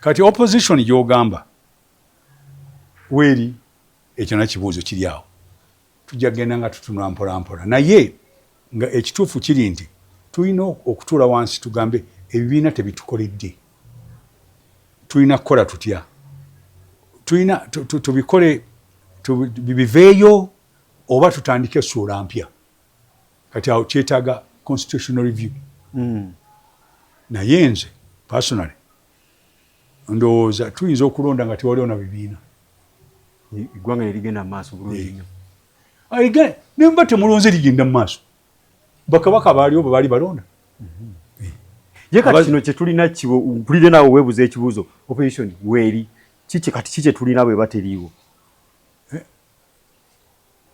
Kati opposition gy'ogamba weeri, ekyo nakibuuzo kiri awo. Tujja kugenda nga tutunula mpola mpola, naye nga ekituufu kiri nti tulina okutuula wansi tugambe ebibiina tebitukoledde, tulina kukola tutya? Tulina tubikole biveeyo oba tutandike essuula mpya? Kati awo kyetaaga constitutional review. Naye nze personally ndowooza tuyinza okulonda nga tewaliwo na bibiina. Eggwanga nerigenda mu maaso bulungi nnyo. Nemba temulonze, ligenda mu maaso. Bakabaka baaliwo bwe baali balonda. Ye kati kino kyetulina kiwo, mpulire naawe weebuza ekibuuzo, opposition weeri kiki? Kati ki kyetulina bwe bateriiwo?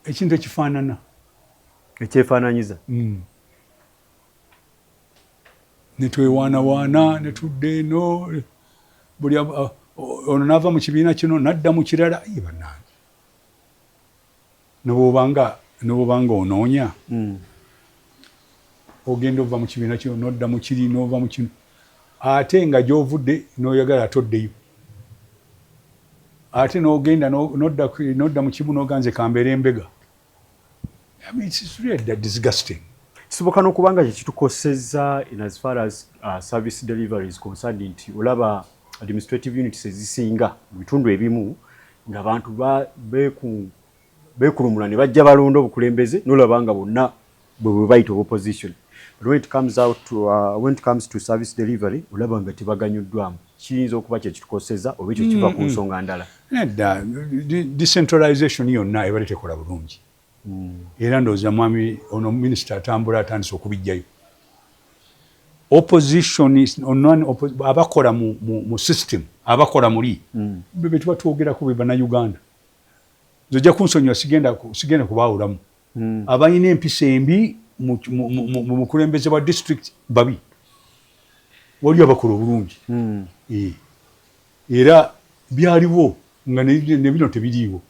Ekintu ekifaanana. Ekyefaananyiza. Netwewaanawaana netudda eno, buli ono naava mu kibiina kino nadda mu kirala. Ye bannange, nebwobanga onoonya, ogenda ova mu kibiina kino nodda mu kiri, nova mu kino, ate nga gyovudde noyagala ate oddeyo, ate nogenda nodda mu kimu noganze kambeera embega. I mean, it's really disgusting. Kisoboka n'okuba nga kyekitukosezza in as far as service delivery is concerned, nti olaba administrative units ezisinga mu bitundu ebimu ng'abantu beekulumula ne bajja balonda obukulembeze, n'olaba nga bonna bwe bayita opposition, but when it comes to service delivery, olaba nga tebaganyuddwamu. Kiyinza okuba kyekitukoseza oba ekyo kiva ku nsonga ndala? Nedda, decentralization yonna ebadde tekola bulungi. Era ndowooza mwami ono minisita atambula atandise okubijjayo. Opposition, abakola mu system, abakola muli be tuba twogerako be Bannayuganda. Nze ojja kunsonyiwa, sigenda kubaawulamu. Abalina empisa embi mu bukulembeze bwa district babi, waliyo abakola obulungi. Era byaliwo nga ne bino tebiriiwo.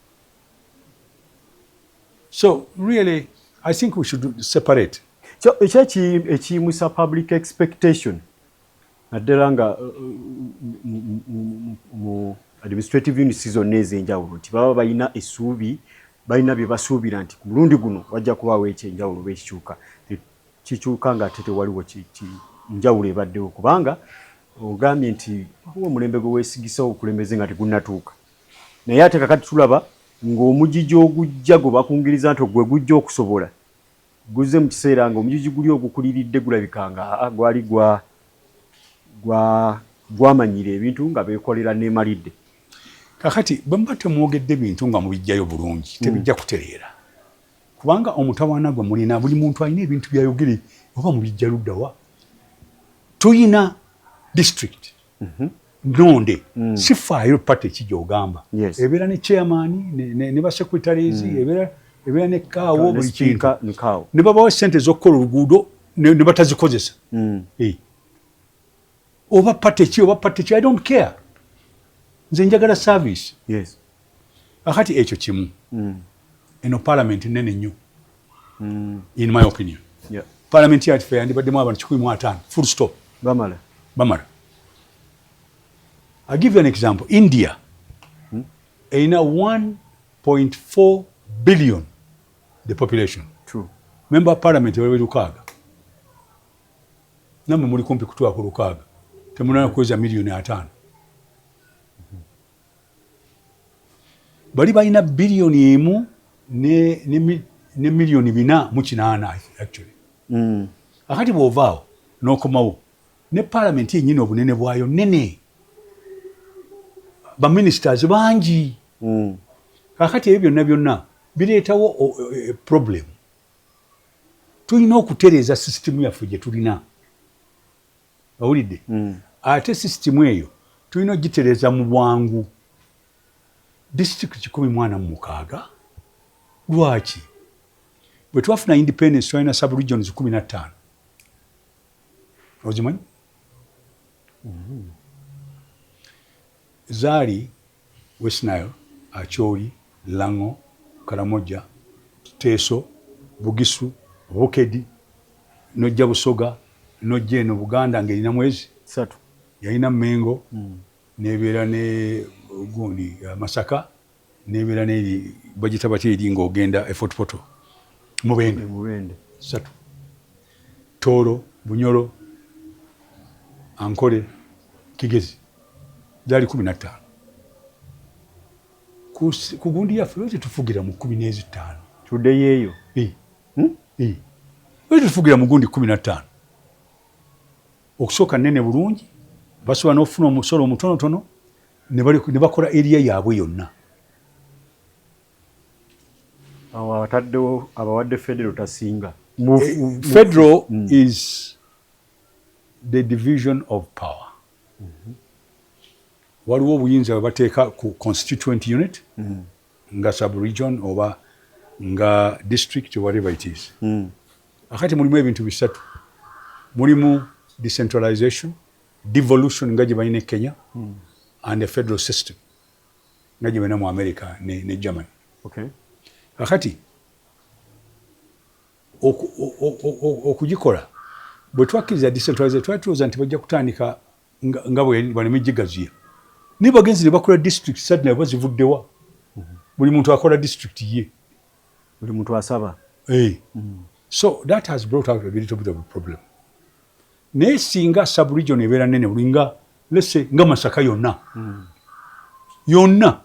So really, I think we should separate. So ekyo ekiyimusa public expectation, naddala nga mu administrative units zonna ez'enjawulo, nti baba balina essuubi, balina bye basuubira nti ku mulundi guno wajja kubaawo ekyenjawulo oba ekikyuka. Kikyuka nga ate tewaliwo njawulo ebaddewo, kubanga ogambye nti waliwo omulembe gwe weesigisa obukulembeze nga tegunnatuuka, naye ate kakati tulaba ng'omugigi ogujja gwe bakungiriza nti gwe gujja okusobola guzze mu kiseera nga omugigi guli ogukuliridde gulabika nga gwali gwamanyira ebintu nga beekolera neemalidde. Kakati bwe muba temwogedde bintu nga mubijjayo bulungi, tebijja kutereera, kubanga omutawaana gwe mulina, buli muntu alina ebintu byayogere oba mubijja luddawa. Tuyina district nonde, sifaayo party ekijogamba, ebeera ne chairman ne ba secretaries, ebeera ne kaawo, buli kintu, ne babawa sente z'okukola oluguudo ne batazikozesa. Oba party ki, oba party ki, I don't care, nze njagala service. Akati ekyo kimu. Eno parliament nene nnyo, in my opinion. Parliament yaffe yandibaddemu abantu 150, full stop. Bamala. Bamala. I give you an example. India erina 1.4 billion the population. True. Member of parliament bali 600. Nammwe muli kumpi kutuuka ku 600, temunala kuweza 5 miliyoni. Bali balina 1 biliyoni ne 408 miliyoni actually. Akati bw'ovaawo n'okomawo ne parliament yennyini, obunene bwayo nene, baministers bangi. Kakati ebyo byonna byonna bireetawo problem. Tulina okutereeza sisitimu yaffe gye tulina, owulidde? Ate sisitimu eyo tulina ogitereeza mu bwangu. Disitulikiti 146, lwaki? Bwe twafuna independence twalina subregions 15, ozimanyi? Zaali West Nile, Acholi, Lango, Karamoja, Teso, Bugisu, Bukedi, nojja Busoga, nojja eno Buganda ng'erina mwezi satu. Yalina Mengo, nebeera ne gundi Masaka, nebeera neri bagita batya eri ng'ogenda e Fort Portal, Mubende. Mubende. Satu. Tooro, Bunyoro, Ankole, Kigezi, zaali 15. Ku gundi yaffe lwaki tufugira mu 15? Tuddeyo eyo. Lwaki tufugira mu gundi 15? Okusooka nene bulungi, basobola n'okufuna omusolo omutonotono ne bakola area yaabwe yonna. Awo abataddewo abawadde federal tasinga. Federal is the division of power. Waliwo obuyinza bwe bateeka ku constituent unit, nga sub-region oba nga district, whatever it is. Akati mulimu ebintu bisatu: mulimu decentralization, devolution nga gye balina e Kenya, and a federal system nga gye balina mu America ne Germany. Kakati okugikola, bwe twakkiriza decentralization, twali tulowooza nti bajja kutandika nga bwe baleme gigaziya, naye bagenzi ne bakola district suddenly oba zivuddewa, buli muntu akola district ye. Buli muntu asaba. Hey. So that has brought out a little bit of a problem. Naye singa sub-region ebeera nene buli nga, let's say, nga Masaka yonna yonna,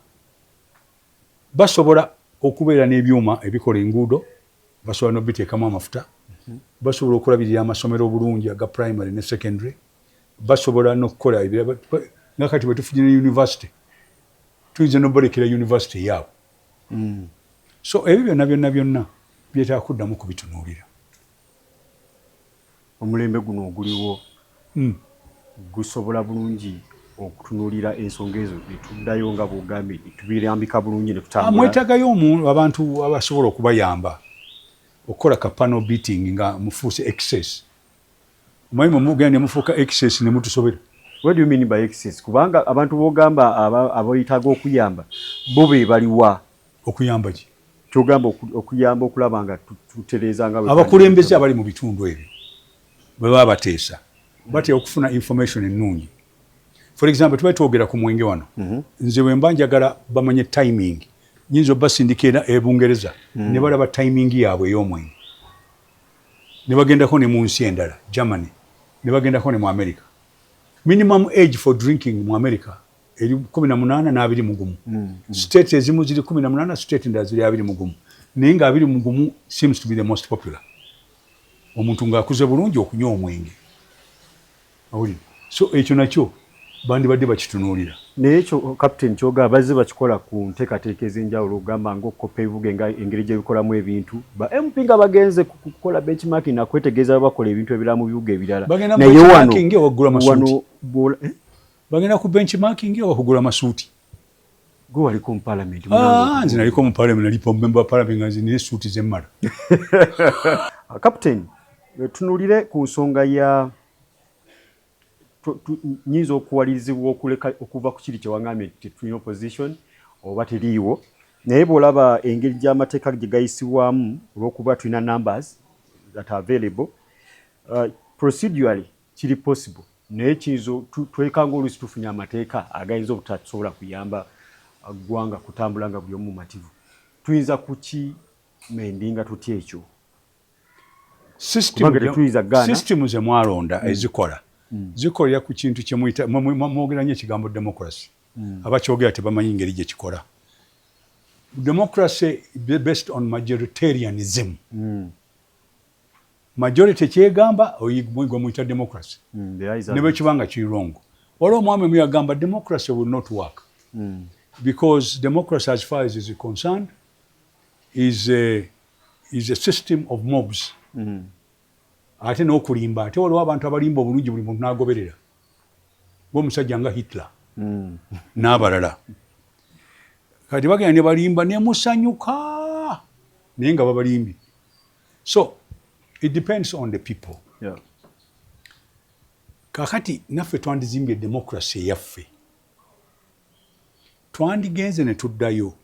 basobola okubeera n'ebyuma ebikola enguudo, basobola n'obiteekamu amafuta, basobola okulabirira amasomero obulungi aga primary ne secondary, basobola n'okukola nga kati bwe tufunye ne university, tuyinza n'obalekera university yaabwe. So ebyo byonna byonna byonna byetaaga kuddamu kubitunuulira. Omulembe guno oguliwo gusobola bulungi okutunuulira ensonga ezo, netuddayo nga bwogambye, tubirambika bulungi ne tutambula? Mwetagayo abantu abasobola okubayamba okukola ka panel beating nga mufuuse excess. Omanyi mwe mugenda ne mufuuka excess ne mutusobera. What do you mean by excess? Kubanga abantu b'ogamba abayetaaga okuyamba bo be baliwa? Okuyamba ki? Kyogamba okuyamba okulaba nga tutereeza nga Abakulembeze abali mu bitundu ebyo bwe baba bateesa, batera okufuna information ennungi. For example, tuba twogera ku mwenge wano, nze bwe mba njagala bamanye timing, nyinza obasindika era e Bungereza ne balaba timing yaabwe ey'omwenge, ne bagendako ne mu nsi endala, Germany, ne bagendako ne mu America. Minimum age for drinking mu America eri 18 n'21. State ezimu ziri 18, state endala ziri 21, naye nga 21 seems to be the most popular, omuntu ng'akuze bulungi okunywa omwenge. Awulire, so ekyo nakyo bandibadde bakitunuulira. Naye ekyo, Captain, kyogamba bazze bakikola ku nteekateeka ez'enjawulo, ogamba ng'okukoppa ebibuga engeri gye bikolamu ebintu, ba MP nga bagenze kukola benchmarking nakwetegeeza bakola ebintu ebirala mu bibuga ebirala. Naye wano wano, eh? Bagenda ku benchmarking oba kugula masuuti? Gwe waliko mu parliament. Ah, nze naliko mu parliament, nalipo member wa parliament nga nze nina esuuti zemmala. Captain, tunuulire ku nsonga ya nyinza okuwalirizibwa okuleka okuva ku kiri kyewangambye nti tetulina opposition oba teriiwo, naye bw'olaba engeri gy'amateeka gye gayisibwamu, olw'okuba tulina numbers that are available, procedurally kiri possible, naye kiyinza twekanga oluusi tufunye amateeka agayinza obutasobola kuyamba ggwanga kutambula nga buli omu mumativu. Tuyinza kukimendinga tutya ekyo? System ze mwalonda ezikola zikolera ku kintu kyemuyita, mwogera nnyo ekigambo democracy. Abakyogera tebamanyi ngeri gye kikola. Democracy based on majoritarianism. Majority kyegamba gwe muyita democracy, ne bwe kiba nga kiri wrong. Waliwo omwami omu yagamba democracy will not work because democracy, as far as is concerned, is a system of mobs. Ate n'okulimba, ate waliwo abantu abalimba obulungi, buli muntu n'agoberera, ng'omusajja nga Hitler n'abalala. Kati bagenda ne balimba ne musanyuka, naye nga babalimbye. So it depends on the people. Kakati naffe twandizimbye democracy eyaffe, twandigenze ne tuddayo.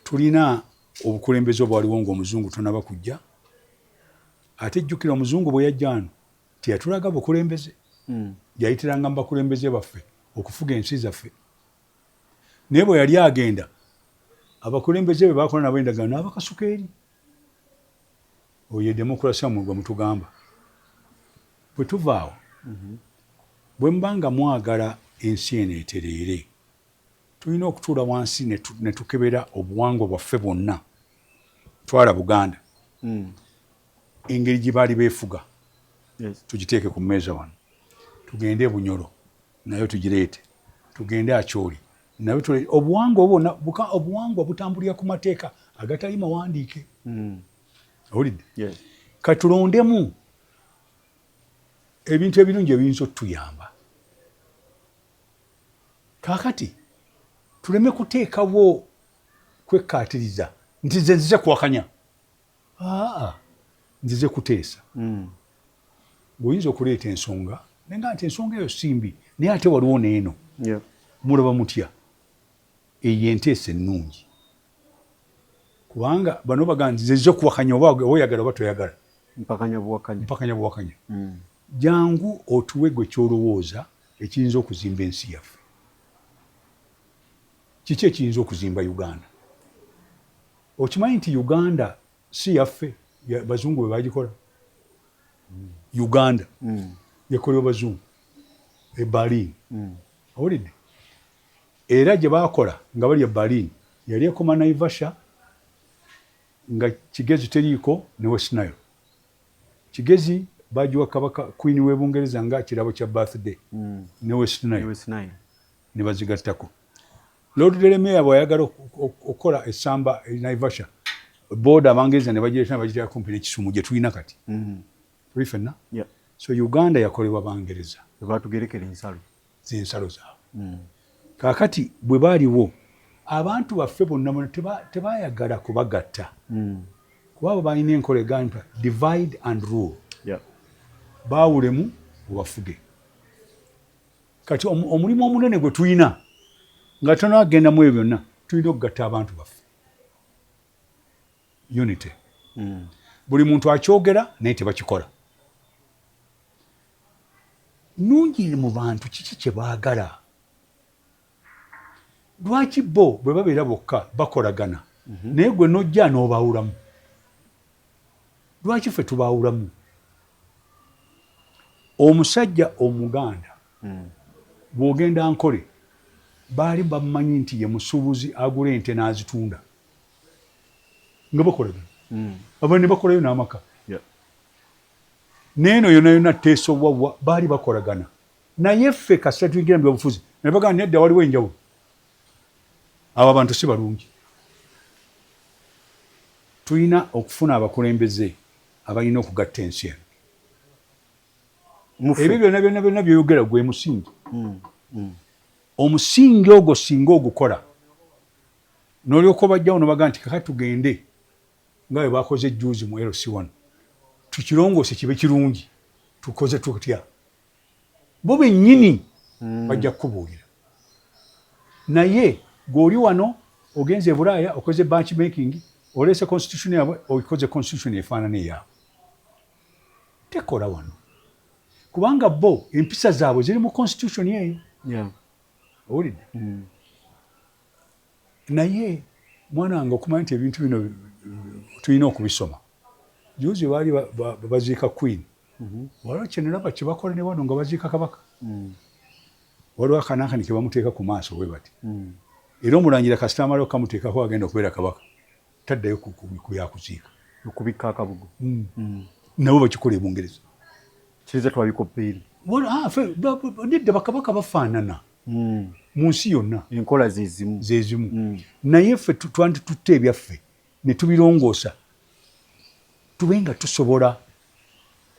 Tulina obukulembeze obwaliwo ng'omuzungu tonaba kujja. Ate jjukira, omuzungu bwe yajja wano teyatulaga bukulembeze. Yayitiranga mu bakulembeze baffe okufuga ensi zaffe, naye bwe yali agenda, abakulembeze be bakola nabo endagaano n'abakasuka eri. Oyo ye democracy mwe gwe mutugamba. Bwe tuvaawo, bwe muba nga mwagala ensi eno etereere, tulina okutuula wansi ne tukebera obuwangwa bwaffe bwonna. Twala Buganda, engeri gye baali beefuga, tugiteeke ku mmeeza wano. Tugende e Bunyoro, nayo tugireete. Tugende Akyoli, nayo. Obuwangwa obwo, obuwangwa butambulira ku mateeka agatali mawandiike. Owulidde? Katulondemu ebintu ebirungi ebiyinza otuyamba. Kaakati tuleme kuteekawo kwekkaatiriza nti nze nzize kuwakanya, aa, nzize kuteesa. Bw'oyinza okuleeta ensonga nenga nti ensonga eyo si mbi, naye ate waliwo n'eno, mulaba mutya eyo enteesa ennungi? Kubanga bano baga nti nze nzize kuwakanya, oba oyagala oba toyagala. Mpakanya buwakanya. Mpakanya buwakanya. Jangu otuwe gwe kyolowooza ekiyinza okuzimba ensi yaffe. Kiki ekiyinza okuzimba Uganda? Okimanyi nti Uganda si yaffe, bazungu bwe bagikola. Uganda yakolebwa bazungu e Berlin. Owulidde? Era gye bakola nga bali e Berlin yali ekoma Naivasha, nga Kigezi teriiko ne West Nile. Kigezi bagiwa kabaka, queen w'e Bungereza, nga kirabo kya birthday, ne West Nile ne bazigattako. Lord Delamere bw'ayagala okukola essamba e Naivasha, border Abangereza ne bagireeta ne bagiteeka kumpi n'e Kisumu gye tulina kati. Tuli ffenna? Yeah. So Uganda yakolebwa Bangereza. Batugerekera ensalo. Z'ensalo zaabwe. Kaakati bwe baaliwo, abantu baffe bonna bonna tebaayagala kubagatta, kuba abo balina enkola egamba divide and rule. Baawulemu obafuge. Kati omulimu omunene gwe tulina nga tonagenda mu ebyo byonna, tulina okugatta abantu baffe, unity. Buli muntu akyogera naye tebakikola nungi mu bantu. Kiki kye baagala? Lwaki bo bwe babeera bokka bakolagana, naye gwe nojja n'obaawulamu? Lwaki ffe tubaawulamu? Omusajja Omuganda, bw'ogenda Nkole, baali bamumanyi nti ye musuubuzi agula ente n'azitunda, nga bakolagana. Aba ne bakolayo n'amaka. Neeno yonna yonna teesobwawa, baali bakolagana. Naye ffe kasita tuyingira mu byobufuzi ne bagamba, nedda, waliwo enjawulo, abo abantu si balungi. Tulina okufuna abakulembeze abalina okugatta ensi eno. Mufe. Ebyo byonna byonna byonna byoyogera gwe musingi. Omusingi ogwo singa ogukola, n'olyoka obajjawo nobaga nti kaka tugende nga bwe bakoze ejjuuzi mu LC1, tukirongoose kibe kirungi, tukoze tutya? Bo bennyini bajja kukubuulira. Naye gw'oli wano ogenze e Bulaaya, okoze benchmarking, oleese constitution yaabwe, okoze constitution efaanana eyaabwe, tekola wano, kubanga bo empisa zaabwe ziri mu constitution eyo. Owulidde? Naye mwana wange, okumanya nti ebintu bino tulina okubisoma. Juzi baali baziika Queen. Waliwo kyenalaba kyebakola ne wano nga baziika kabaka. Waliwo akanaakani ke bamuteeka ku maaso bwe bati. Era omulangira kasita amala okukamuteekako, agenda okubeera kabaka, taddayo ku byakuziika. Okubikka akabugo. Nabo bakikola e Bungereza. Kiriza twabikoppa eri. Ah, nedda, bakabaka bafaanana mu nsi yonna. Enkola zezimu. Zezimu. Naye ffe twanditutte ebyaffe ne tubirongoosa, tube nga tusobola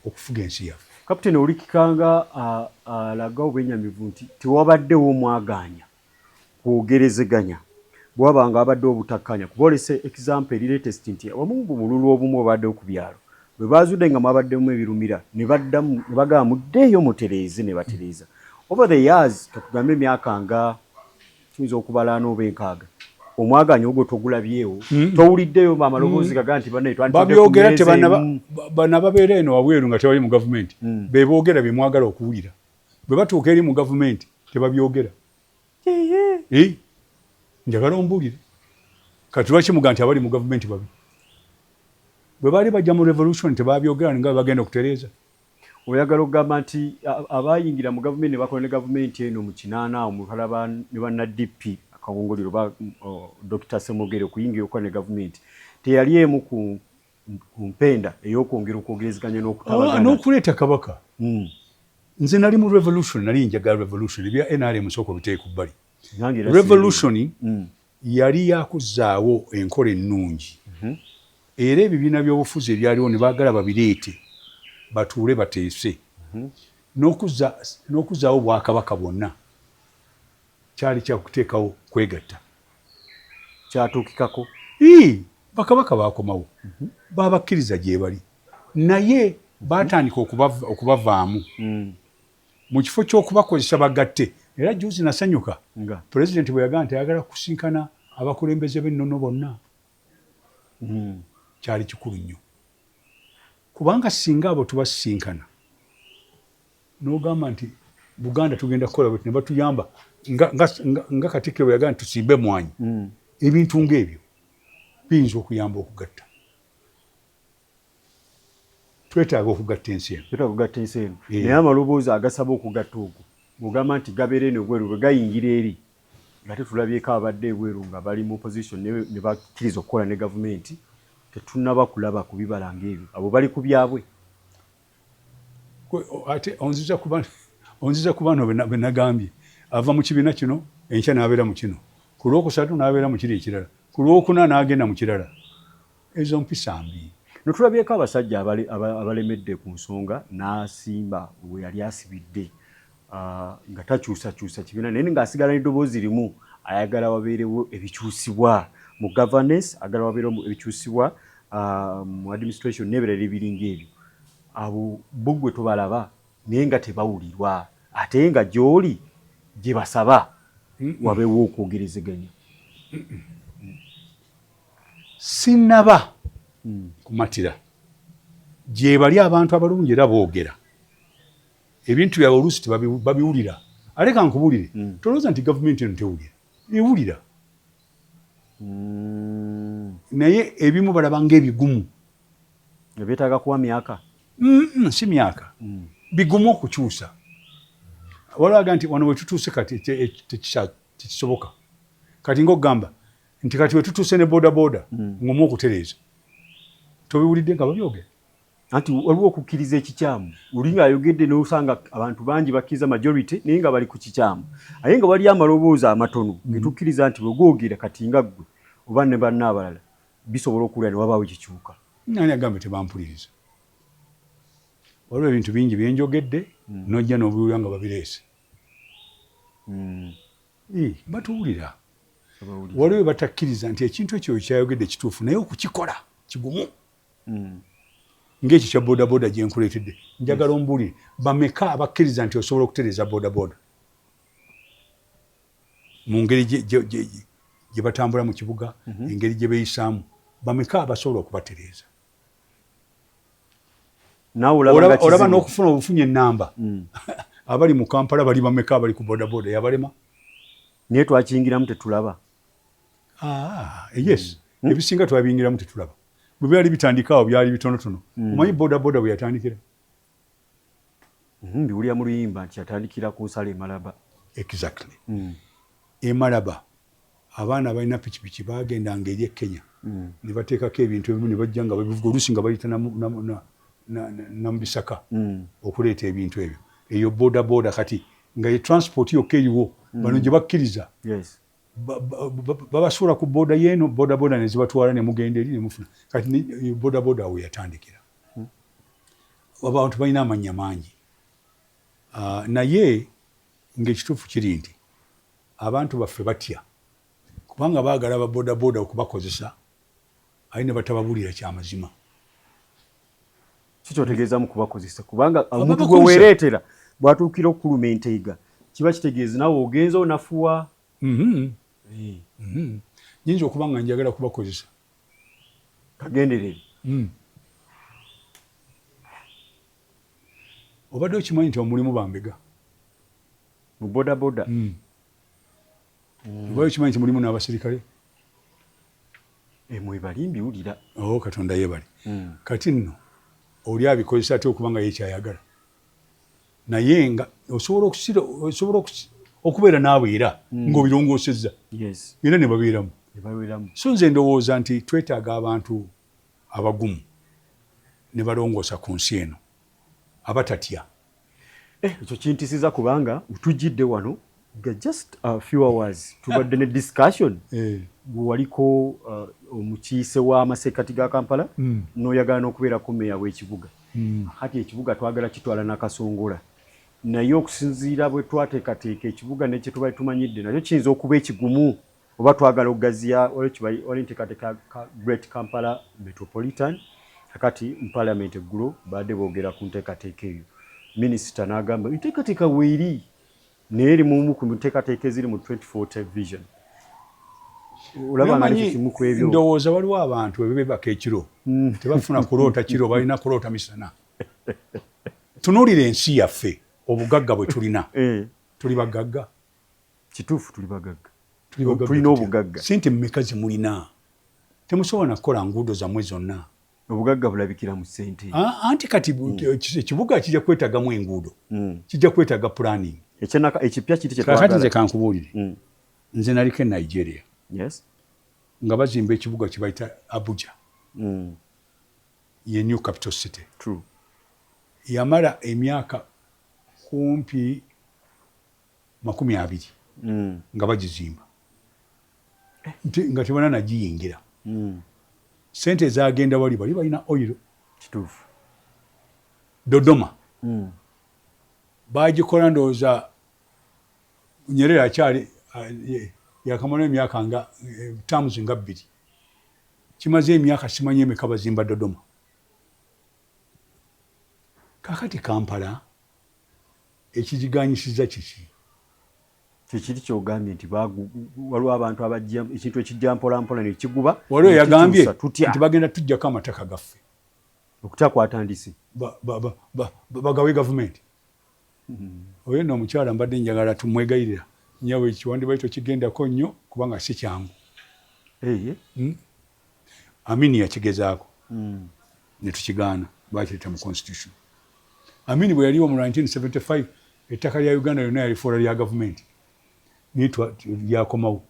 okufuga ensi yaffe. Kapiteni, olikikanga alaga obwenyamivu nti tewabaddewo omwagaanya kwogerezeganya bwaba nga abadde obutakkanya, kuba olese example eri latest nti awamu mu bululu obumu obaddewo ku byalo bwe bazudde nga mwabaddemu ebirumira, ne baddamu ne bagamba muddeeyo mutereeze, ne batereeza. Over the years, katugambe emyaka nga tuyinza okubala n'oba 60, omwagaanya ogwo togulabyewo? Towuliddeyo amaloboozi gaga nti bannaye twanditudde ku Babyogera. mmeeza emu? Bana babeera eno wabweru nga tebali mu gavumenti, beboogera bye mwagala okuwulira. Bwe batuuka eri mu gavumenti tebabyogera. Eh, njagala ombuulire kati lwaki muga nti abali mu gavumenti babi? Bwe baali bajja mu revolution tebabyogera nga bwe bagenda okutereeza? Oyagala okugamba nti abayingira mu gavumenti ne bakola ne gavumenti eno mu 80 awo mulaba ne banna DP akawongoliro ba Dr. Semogere okuyingira okukola ne gavumenti teyali emu ku mpenda ey'okwongera okwogerezeganya n'okutabagana? N'okuleeta kabaka. Nze nali mu revolution, nali njagala revolution. Ebya NRM sooka obiteeke ku bbali. Nange era. Revolution yali yakuzzaawo enkola ennungi, era ebibiina by'obufuzi ebyaliwo ne baagala babireete batuule bateese n'okuzzaawo bwakabaka bwonna. Kyali kyakuteekawo kwegatta. Kyatuukikako? Ii, bakabaka bakomawo, babakkiriza gye bali, naye batandika okubavaamu mu kifo ky'okubakozesa bagatte. Era juzi nasanyuka nga pulezidenti bwe yagamba nti ayagala kusinkana abakulembeze b'ennono bonna. Kyali kikulu nnyo, kubanga singa abo tubasisinkana n'ogamba nti Buganda tugenda kukola bweti, ne batuyamba nga Katikkiro bwe yagamba nti tusimbe mwanyi, ebintu ng'ebyo biyinza okuyamba okugatta. Twetaaga okugatta ensi eno. Twetaaga okugatta ensi eno. Eh. Naye amaloboozi agasaba okugatta okwo, bw'ogamba nti gabeera eno ebweru, bwe gayingira eri nga tetulabyeko abadde ebweru nga bali mu opposition ne bakkiriza okukola ne gavumenti, tetunnaba kulaba ku bibala ng'ebyo. Abo bali ku byabwe. Ate onziza ku bano be nagambye, ava mu kibiina kino enkya n'abeera mu kino. Ku lwokusatu n'abeera mu kiri ekirala, ku lwokuna n'agenda mu kirala. Ezo mpisa mbi. Notulabyeko abasajja abalemedde ku nsonga n'asimba we yali asibidde, nga takyusakyusa kibiina, naye ng'asigala n'eddoboozi limu, ayagala wabeerewo ebikyusibwa mu governance, ayagala wabeerewo ebikyusibwa mu administration n'ebirala ebiringa ebyo. Abo bo gwe tobalaba, naye nga tebawulirwa, ate nga gy'oli gye basaba wabeewo okwogerezeganya. Sinnaba kumatira. Gye bali abantu abalungi era boogera ebintu byabwe, oluusi babiwulira. Ate ka nkubuulire, tolowooza nti gavumenti eno tewulira. Ewulira, naye ebimu balaba ng'ebigumu. Ebyetaaga kuwa myaka. Si myaka, bigumu okukyusa. Waliwo nti wano wetutuuse kati tekisoboka. Kati ngaokugamba nti kati wetutuuse ne boda boda ngumu okutereeza, tobiwulidde nga babyogera? Anti waliwo okukkiriza ekikyamu. Oli ng'ayogedde n'osanga abantu bangi bakkiriza, majority, naye nga bali ku kikyamu, aye nga waliyo amaloboozi amatono getukkiriza nti bwe googera kati nga ggwe oba ne banna abalala bisobola okuwulira ne wabaawo ekikyuka. Nani agambe tebampuliriza? Waliwo ebintu bingi byenjogedde, nojja n'obiwulira nga babireese. Batuwulira. Waliwo batakkiriza nti ekintu ekyo kyayogedde kituufu, naye okukikola kigumu. Ng'ekyo kya bodaboda gye nkuleetedde, njagala ombuulire bameka abakkiriza nti osobola okutereeza bodaboda mu ngeri gye batambula mu kibuga, engeri gye beeyisaamu. Bameka abasobola okubatereeza? Olaba n'okufuna obufunye enamba abali mu Kampala bali bameka abali ku bodaboda yabalema? Naye twakiyingiramu tetulaba. Ah, yes, ebisinga twabiyingiramu tetulaba. Bwe byali bitandika awo byali bitonotono. Omanyi bodaboda bwe yatandikira? Mbiwulira mu luyimba nti yatandikira ku nsalo emalaba. Exactly. Emalaba abaana balina pikipiki bagendanga eri e Kenya ne bateekako ebintu ebimu ne bajja nga babivuga, oluusi nga bayita na mu bisaka okuleeta ebintu ebyo. Eyo boda boda kati nga ye transport yokka eriwo, bano gye bakkiriza babasuula ku boda yeeno, boda boda ne zibatwala ne mugenda eri ne mufuna. Kati boda boda awo yatandikira. Abantu balina amannya mangi, naye ng'ekituufu kiri nti abantu baffe batya kubanga baagala aba boda boda okubakozesa, aye ne batababulira kyamazima. Kikyotegeeza mu kubakozesa? Kubanga omuntu gwe weereetera bw'atuukira okuluma enteega, kiba kitegeeza nawe ogenza onafuwa. Nyinza okuba nga njagala kubakozesa. Kagenderere. Obadde okimanyi nti omulimu bambega? Mu boda boda? Obadde okimanyi nti mulimu n'abasirikale? Mwebali, mbiwulira. Oh, Katonda yebali. Kati nno oli abikozesa atya okuba nga yekyayagala, naye nga osobola okubeera naawe era ng'obirongoosezza era ne babeeramu. So nze ndowooza nti twetaaga abantu abagumu ne balongoosa ku nsi eno, abatatya. Ekyo kintisiza, kubanga tujjidde wano nga just a few hours tubadde ne discussion gwe waliko omukiise w'amasekkati ga Kampala, n'oyagala n'okubeerako meeya w'ekibuga. Kati ekibuga twagala kitwala nakasongola, naye okusinziira bwe twateekateeka ekibuga nekye tubali tumanyidde nakyo kiyinza okuba ekigumu, oba twagala okugaziya. Wali enteekateeka Great Kampala Metropolitan. Kakati mu parliament eggulo baadde boogera ku nteekateeka eyo, minisita n'agamba enteekateeka weeri, naye eri mumu ku nteekateeka eziri mu 2040 vision. Olaba nga nekyo kimu ku ebyo. Ndowooza waliwo abantu ebebebaka ekiro tebafuna kuloota kiro, balina kuloota misana. Tunuulira ensi yaffe, obugagga bwe tulina. Tuli bagagga. Kituufu, tuli bagagga. Tulina obugagga. Sente mmeka zemulina? Temusobola nakukola nguudo zammwe zonna. Obugagga bulabikira mu ssente. Anti kati ekibuga kijja kwetagamu enguudo, kijja kwetaga planning. Ekipya kiri. Kakati nze kankubuulire, nze naliko e Nigeria nga bazimba ekibuga kibayita Abuja, ye new capital city. Yamala emyaka kumpi 20 nga bagizimba. Nti nga tebana nagiyingira. Sente ezagenda wali, bali balina oil. Kituufu. Dodoma bagikola, ndowooza Nyerere akyali, yakamala emyaka nga terms nga 2. Kimaze emyaka simanyi emeka bazimba Dodoma. Kakati Kampala ekigiganyisiza kiki? Kikiri kyogambye nti waliwo abantu abajja, ekintu ekijja mpolampola nekiguba. Waliwo yagambye nti bagenda tujjako amataka gaffe. Okutya kwatandise. Bagawe gavumenti. Oyo nno omukyala mbadde njagala tumwegayirira, nyawe ekiwandibayi tokigendako nnyo kubanga si kyangu. Amini yakigezaako netukigaana, bakireeta mu constitution. Amini bwe yaliwo mu 1975, ettaka lya Uganda lyonna yalifuula lya gavumenti, naye lyakomawo.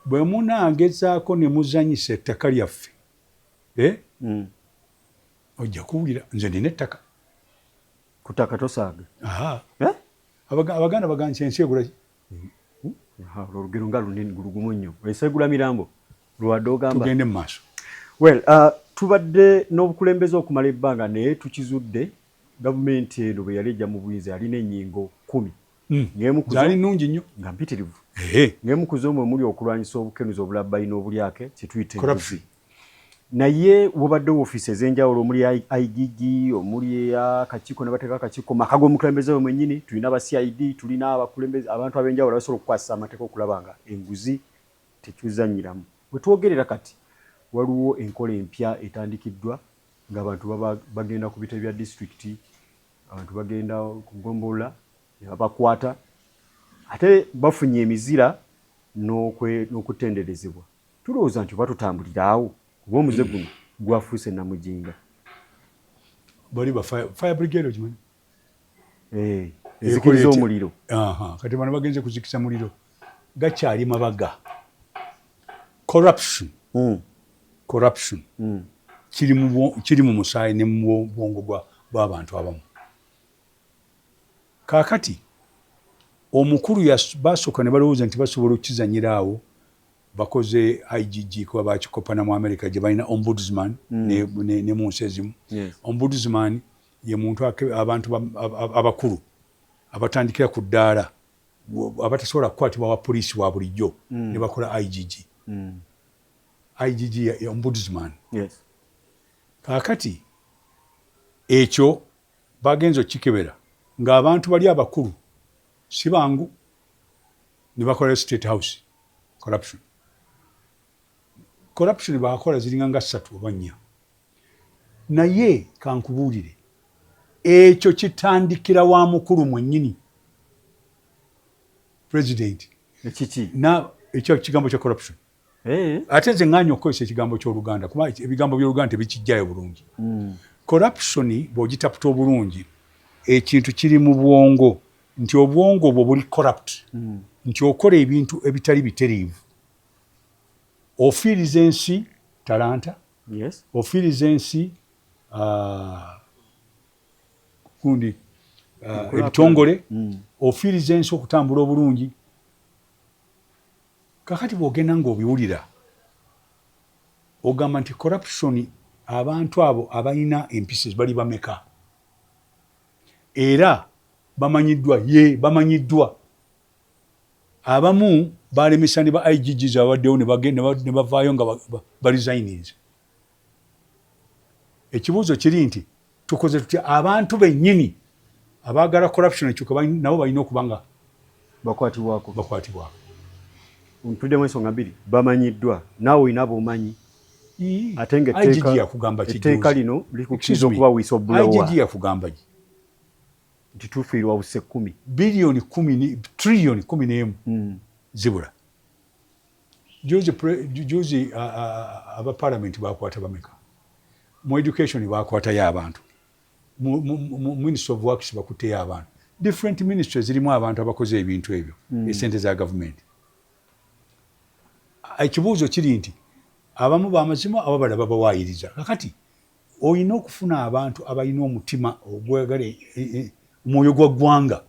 Bwe munaagezaako ne muzanyisa ettaka lyaffe, eh? Ojja kuwulira nze nina ettaka. Ku ttaka tosaaga. Eh? Abaganda bagamba nti ensi egula Olugero nga lunene, gulugumu nnyo, ensi egula mirambo, lwadde ogamba. Tugende mu maaso. Well, tubadde n'obukulembeze okumala ebbanga, naye tukizudde gavumenti eno bwe yali ejja mu buyinza yalina ennyingo 10. Zaali nnungi nnyo. Nga mpitirivu. Ng'emu ku zo mwe muli okulwanyisa obukenuzi, obulabbayi n'obulyake, kyetuyita enguzi. Naye wabadde ofiisi ez'enjawulo omuli IGG, omuli akakiiko, ne bateeka akakiiko maka g'omukulembeze we mwennyini. Tulina aba CID, tulina abakulembeze, abantu ab'enjawulo abasobola okukwasisa amateeka okulaba nga enguzi tekyuzannyiramu. Bwe twogerera kati waliwo enkola empya etandikiddwa ng'abantu bagenda ku bitebe bya disitulikiti, abantu bagenda ku ggombolola ne babakwata, ate bafunye emizira n'okutenderezebwa. Tulowooza nti oba tutambulira awo, kuba omuze guno gwafuuse namujinga. Bali ba fire brigade, okimanyi? Eh, ezikiriza omuliro. Kati bano bagenze kuzikisa muliro, gakyali mabaga. Corruption, corruption kiri mu musaayi ne mu bwongo bw'abantu abamu. Kaakati omukulu basooka ne balowooza nti basobola okukizanyira awo, bakoze IGG kuba bakikopa na mu America gye balina ombudsman ne mu nsi ezimu. Ombudsman ye muntu abantu abakulu abatandikira ku ddaala abatasobola kukwatibwa wa poliisi wa bulijjo, ne bakola IGG. IGG ye ombudsman. Kaakati ekyo bagenza okukikebera ng'abantu bali abakulu si bangu, ne bakola State House corruption. Corruption bakola ziringa nga ssatu oba nnya, naye kankubuulire, ekyo kitandikira wa mukulu mwennyini, president. Ekiki? Na ekyo kigambo kya corruption. Ate nze ŋŋaanye okukozesa ekigambo ky'Oluganda kuba ebigambo by'Oluganda tebikijjayo bulungi. Corruption bw'ogitaputa obulungi, ekintu kiri mu bwongo, nti obwongo bwo buli corrupt, nti okola ebintu ebitali bitereevu, ofiiriza ensi talanta, ofiiriza ensi gundi, ebitongole, ofiiriza ensi okutambula obulungi. Kakati bw'ogenda ng'obiwulira, ogamba nti corruption, abantu abo abalina empisa bali bameka? Era bamanyiddwa, ye bamanyiddwa. Abamu balemesa ne ba IGGs abaddewo ne bavaayo nga baresigninze. Ekibuuzo kiri nti tukoze tutya? Abantu bennyini abaagala corruption ekyuka nabo balina okuba nga bakwatibwako. Bakwatibwako. Ntuddemu ensonga bbiri: bamanyiddwa, naawe olina bomanyi, ate nga etteeka lino likukkiriza okuba whistleblower. IGG yakugamba ki? Nti tufiirwa buse 10. Biliyoni 10, triliyoni 11 zibula. Juzi aba parliament bakwata bameka? Mu education bakwatayo abantu, mu Ministry of Works bakutteyo abantu, different ministries zirimu abantu abakoze ebintu ebyo, esente za gavumenti. Ekibuuzo kiri nti abamu bamazima, ababala babawaayiriza. Kakati olina okufuna abantu abalina omutima ogwagala, omwoyo gwa ggwanga.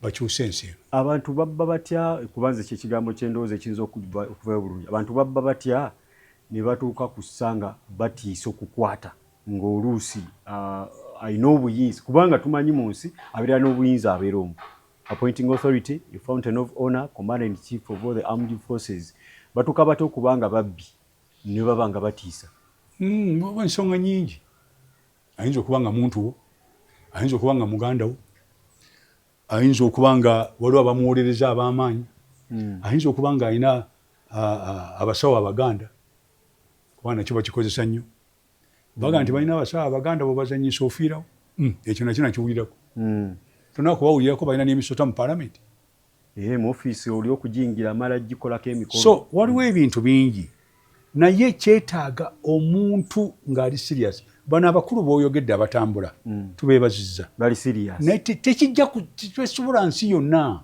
Bakyuse ensi eno. Abantu babba batya? Kubanze kyekigambo kyendowooza ekiyinza okuvayo bulungi. Abantu babba batya ne batuuka ku ssa nga batiisa okukwata, ng'oluusi alina obuyinza? Kubanga tumanyi mu nsi abeera n'obuyinza abeera omu, appointing authority, the fountain of honor, commander in chief of all the armed forces. Batuuka batya okubanga babbi ne baba nga batiisa? Ensonga nyingi. Ayinza okuba nga muntu wo, ayinza okuba nga muganda wo, ayinza okuba nga waliwo abamuwolereza ab'amaanyi, ayinza okuba nga alina abasawo abaganda, kuba nakyo bakikozesa nnyo. Baga nti balina abasawo abaganda bwebazanyisa ofiirawo. Ekyo nakyo nakiwulirako. Tona kubawulirako balina n'emisota mu palamenti. Mu ofiisi oli okugiyingira amala gikolako emikolo. So waliwo ebintu bingi, naye kyetaaga omuntu ng'ali serious. Bano abakulu b'oyogedde abatambula, tubeebazizza. Bali serious. Naye tekijja tesobola nsi yonna.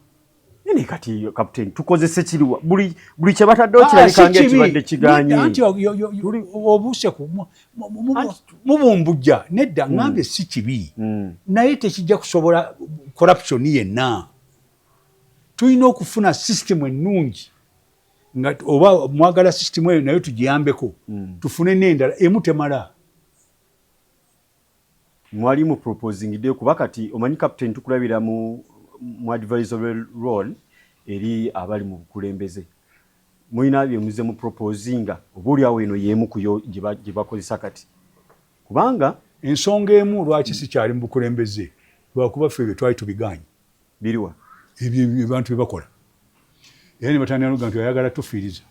Naye kati captain, tukozese kiriwa? Buli kye bataddewo kirabika nga ekibadde kiganye. Anti obuuse mubumbujja. Nedda, ŋŋambye si kibi, naye tekijja kusobola corruption yenna. Tulina okufuna system ennungi, nga oba mwagala system eyo nayo tugiyambeko, tufune n'endala. Emu temala. Mwali mu proposing kuba kati omanyi captain, tukulabira mu advisory role eri abali mu bukulembeze. Mulina bye muze mu proposinga, oba oliawo eno y'emu kuyo gye bakozesa kati, kubanga Ensonga emu lwaki sikyali mu bukulembeze, lwakuba ffe ebyo twali tubiganye. Biriwa? Ebyo abantu bye bakola, era ne batandika noga nti ayagala tufiiriza.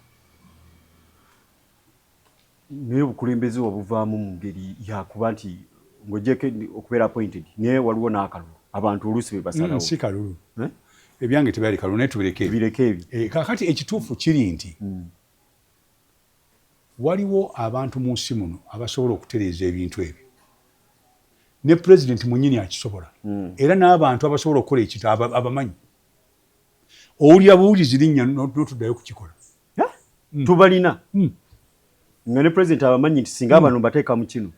Naye obukulembeze obuvaamu mu ngeri yakuba nti ng'ogyeko okubeera appointed, naye waliwo n'akalulu, abantu oluusi be basalawo. Si kalulu. Eh? Ebyange tebyali kalulu, naye tubireke ebyo. Bireke ebyo. Kakati ekituufu kiri nti waliwo abantu mu nsi muno abasobola okutereeza ebintu ebyo, ne pulezidenti mwennyini akisobola, era n'abantu abasobola okukola ekintu abamanyi. Owulira buwulizi linnya n'otuddayo kukikola. Tubalina nga ne pulezidenti abamanyi nti singa bano mbateeka mu kino,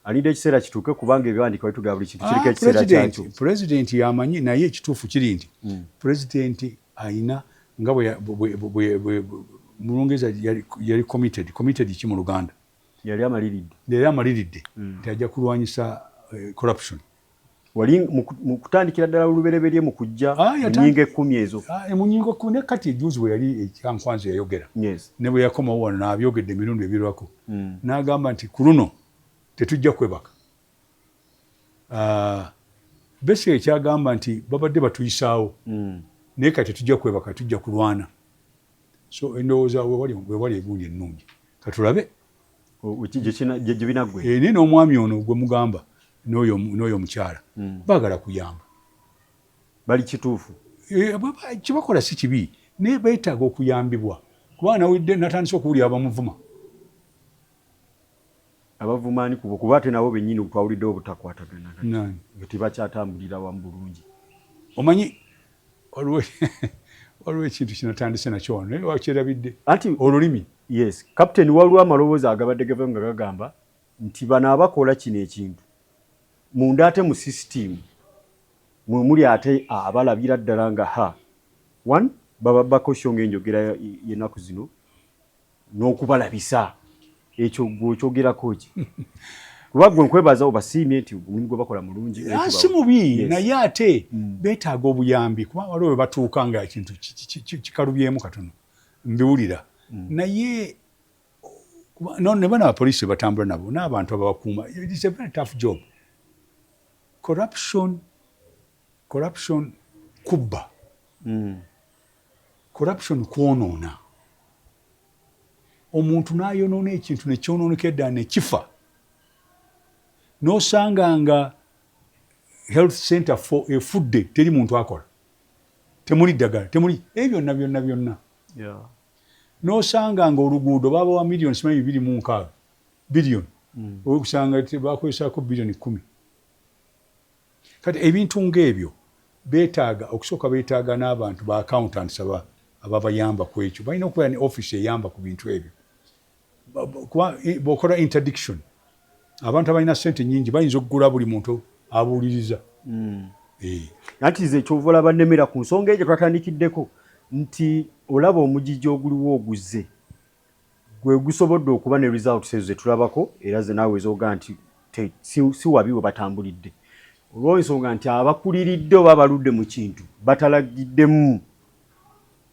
alinda ekiseera kituuke, kubanga ebyawandiikibwa bitugamba buli kintu kiriko ekiseera kyakyo. Pulezidenti yamanyi, naye ekituufu kiri nti pulezidenti ayina nga mu Lungereza yali committed. Committed ki mu Luganda? Yali amaliridde. Yali amaliridde nti ajja kulwanyisa corruption. Wali mu kutandikira ddala olubereberye mu kujja mu nnyingo 10 ezo. Mu nnyingo 10. Ne kati ejuzi bwe yali ekyankwanzi yayogera, ne bwe yakomawo wano n'abyogedde emirundi ebirwako, n'agamba nti ku luno tetujja kwebaka. Basically ekyagamba nti babadde batuyisaawo, naye kati tetujja kwebaka, tujja kulwana. So endowooza wewali egundi ennungi, katulabe. Gye binaggwe. Naye n'omwami ono gwe mugamba n'oyo omukyala baagala kuyamba. Bali kituufu. Kibakola si kibi, naye beetaaga okuyambibwa, kubanga nawulidde natandise okuwulira abamuvuma. Abavumaani kubo? Kuba ate nabo bennyini twawuliddewo obutakwatagana, nga tebakyatambulira wamu bulungi. Omanyi waliwo ekintu kinatandise nakyo wano, naye wakyerabidde. Anti olulimi. Yes captain, waliwo amaloboozi agabadde gava nga gagamba nti bano abakola kino ekintu munda, ate mu system mwe muli, ate abalabira ddala nga ha one baba bakosyo ng'enjogera y'ennaku zino n'okubalabisa. Ekyo gwe okyogerako ki? Kuba gwe nkwebaza obasiimye nti omulimu gwe bakola mulungi. Si mubi, naye ate beetaaga obuyambi, kuba waliwo we batuuka nga ekintu kikalubyemu katono, mbiwulira. Naye no, ne bano abapoliisi batambula nabo n'abantu ababakuuma, it's a very tough job. Corruption kubba, corruption kwonoona. Omuntu n'ayonoona ekintu nekyonooneka eddala nekifa, n'osanga nga health center for efudde, teri muntu akola, temuli ddagala, temuli ebyo byonna byonna byonna, n'osanga nga oluguudo babawa miliyoni simanyi 26 biliyoni, okusanga bakozesako biliyoni 10. Kati ebintu ng'ebyo beetaaga okusooka, beetaaga n'abantu ba accountants ababayamba ku ekyo. Balina okubeera ne office eyamba ku bintu ebyo, kuba bw'okola interdiction, abantu abalina sente nyingi bayinza okugula buli muntu abuuliriza. Anti nze kyova olaba nnemera ku nsonga egyo twatandikiddeko nti olaba omugigi oguliwo oguzze gwe gusobodde okuba ne results ezo zetulabako, era ze naawe ezooga nti si wabi we batambulidde, olw'ensonga nti abakuliridde oba abaludde mu kintu batalagiddemu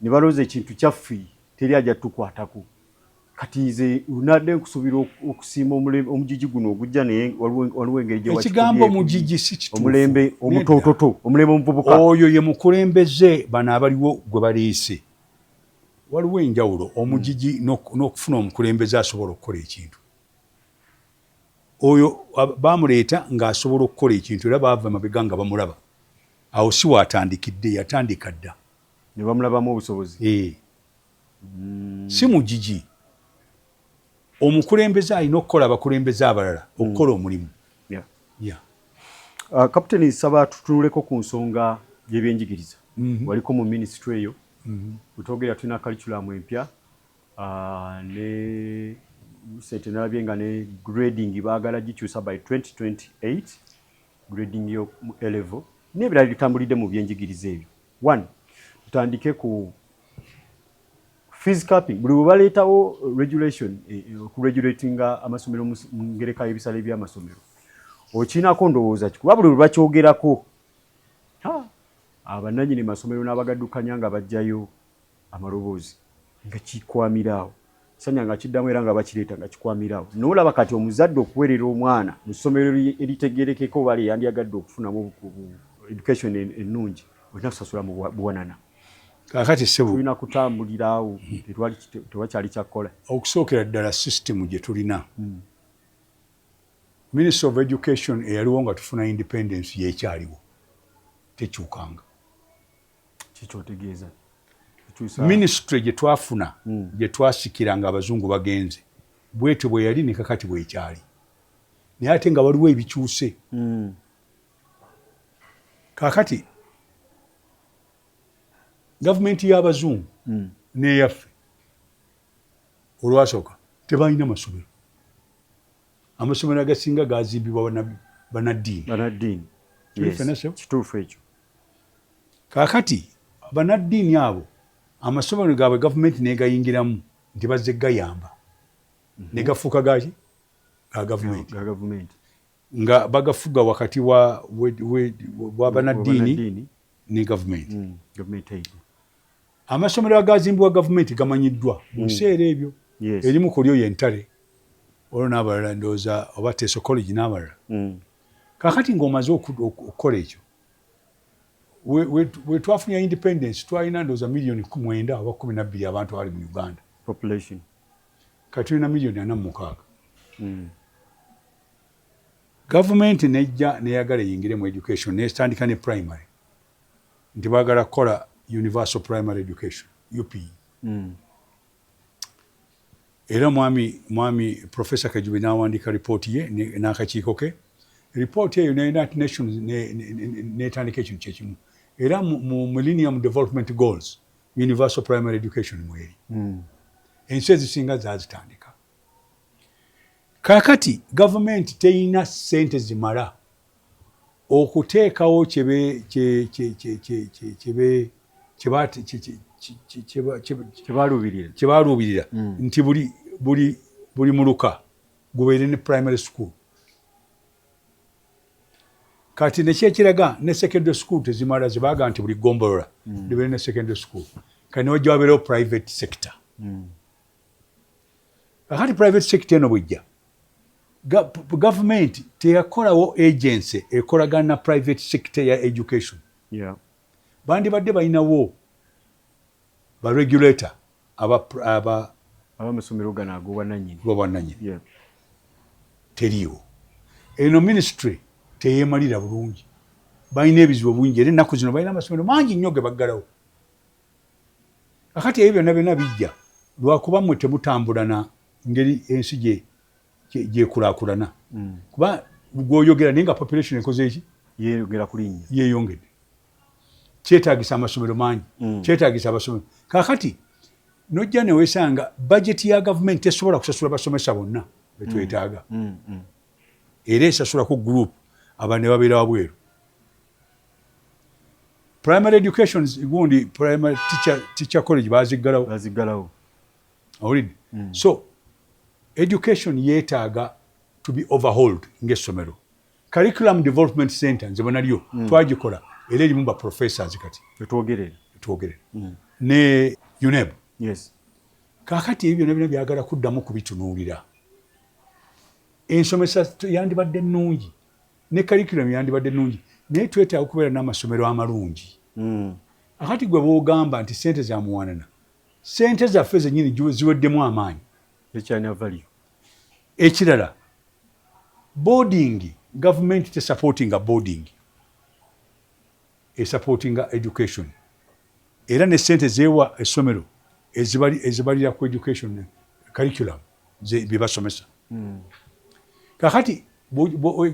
ne balowooza ekintu kyaffe, teri ajja tukwatako. Kati nze nadde nkusuubira okusiima omugigi guno ogujja, naye waliwo engeri gye Ekigambo mugigi si kituufu. Omulembe omutototo, omulembe omuvubuka. Oyo ye mukulembeze, bano abaliwo gwe baleese. Waliwo enjawulo omugigi n'okufuna omukulembeze asobola okukola ekintu. Oyo bamuleeta ng'asobola okukola ekintu, era baava mabega nga bamulaba. Awo si waatandikidde, yatandika dda. Ne bamulabamu obusobozi. Eh. Si mugigi. Omukulembeze alina okukola abakulembeze abalala okukola omulimu. Kapiteni, saba tutunuleko ku nsonga y'ebyenjigiriza. Waliko mu minisitule eyo. Wetwogera tulina curriculum empya, ne sente nalabye nga ne grading baagala gikyusa by 2028, grading yo mu A level n'ebirala bitambulidde mu byenjigiriza ebyo. One, tutandike ku fees capping. Buli bwe baleetawo regulation, okuregulatinga amasomero mu ngereka y'ebisale by'amasomero, okiinako ndowooza ki? Kuba buli lwe bakyogerako, abannannyini masomero n'abagaddukanya nga bajjayo amaloboozi nga kikwamira awo, sanya nga kiddamu era nga bakireeta nga kikwamira awo. N'olaba kati omuzadde okuweerera omwana mu ssomero eritegerekeko oba lyeyandyagadde okufunamu education ennungi, olina kusasula mu buwanana. Kaakati ssebo, Tulina kutambulira awo, tewakyali kyakkola. Okusookera ddala, system gye tulina, Ministry of Education eyaliwo nga tufuna independence yekyaliwo, tekyukanga. Kikyotegeeza? Ministry gye twafuna, gye twasikira nga abazungu bagenze, bwetyo bwe yali ne kakati bwekyali, naye ate nga waliwo ebikyuse. Kaakati gavumenti y'abazungu n'eyaffe olwasooka tebalina masomero. Amasomero agasinga gazimbibwa banaddiini. Banaddiini. Kituufu ekyo. Kaakati banaddiini abo amasomero gaabwe gavumenti negayingiramu nti bazze gayamba, ne gafuuka gaki? Ga gavumenti. Gavumenti. Nga bagafuga wakati wa banaddiini ne gavumenti. Amasomero agazimbibwa gavumenti gamanyiddwa mu biseera ebyo, erimu ku lyo yentale olwo n'abalala, ndowooza oba Teso College n'abalala. Kakati ng'omaze okukola ekyo, we twafunira independence twalina ndowooza miliyoni 9 oba 12 abantu abali mu Uganda. Population. Kati tulina miliyoni 46. Gavumenti nejja neyagala eyingire mu education, netandika ne primary nti baagala kukola universal primary education, UPE. Era mwami Professor Kajubi n'awandiika ripooti ye n'akakiiko ke. Ripooti eyo ne United Nations netandika ekintu kyekimu, era mu Millennium Development Goals universal primary education mweri. Ensi ezisinga zazitandika. Kakati gavumenti teyina ssente zimala okuteekawo kyebaluubirira nti buli muluka gubeere ne primary school. Kati nekyekiraga ne secondary school tezimala, zebaga nti buli gombolola libeere ne secondary school. Kati newajja wabeerewo private sector. Kakati private sector eno bwejja, gavumenti teyakolawo agency ekolagana na private sector ya education. Bandibadde balinawo ba regulator aba abamasomero gano ag'obwannannyini. Obwannannyini. Teriiwo. Eno ministry teyeemalira bulungi, balina ebizibu bungi, era ennaku zino balina amasomero mangi nnyo ge baggalawo. Kakati ebyo byonna byonna bijja lwakuba mmwe temutambula na ngeri ensi gyekulaakulana. Kuba gwoyogera naye nga population ekoze eki? Yeeyongera kulinnya. Yeeyongedde, kyetagisa amasomero mangi. Kyetagisa abasomero. Kakati nojja newesanga bajeti ya gavumenti tesobola kusasula basomesa bonna betwetaaga. Era esasula ku group, aba ne babeera wabweru. Primary education gundi, primary teacher college baziggalawo. Baziggalawo. Owulidde? So education yeetaaga to be overhauled ng'essomero. Curriculum Development Center, nze bwe nalyo twagikola, era erimu ba professors kati. Etwogerera. Twogerera ne UNEB. Kaakati ebyo byonna byonna byagala kuddamu kubitunuulira. Ensomesa yandibadde nnungi ne curriculum yandibadde nnungi, naye twetaaga okubeera n'amasomero amalungi. Akati gwe boogamba nti sente za muwanana, sente zaffe zennyini ziweddemu amaanyi. Tekyalina value. Ekirala, boarding, gavumenti tesupportinga boarding, esupportinga education. Era ne sente zeewa essomero ezibalira ku education curriculum bye basomesa. Kakati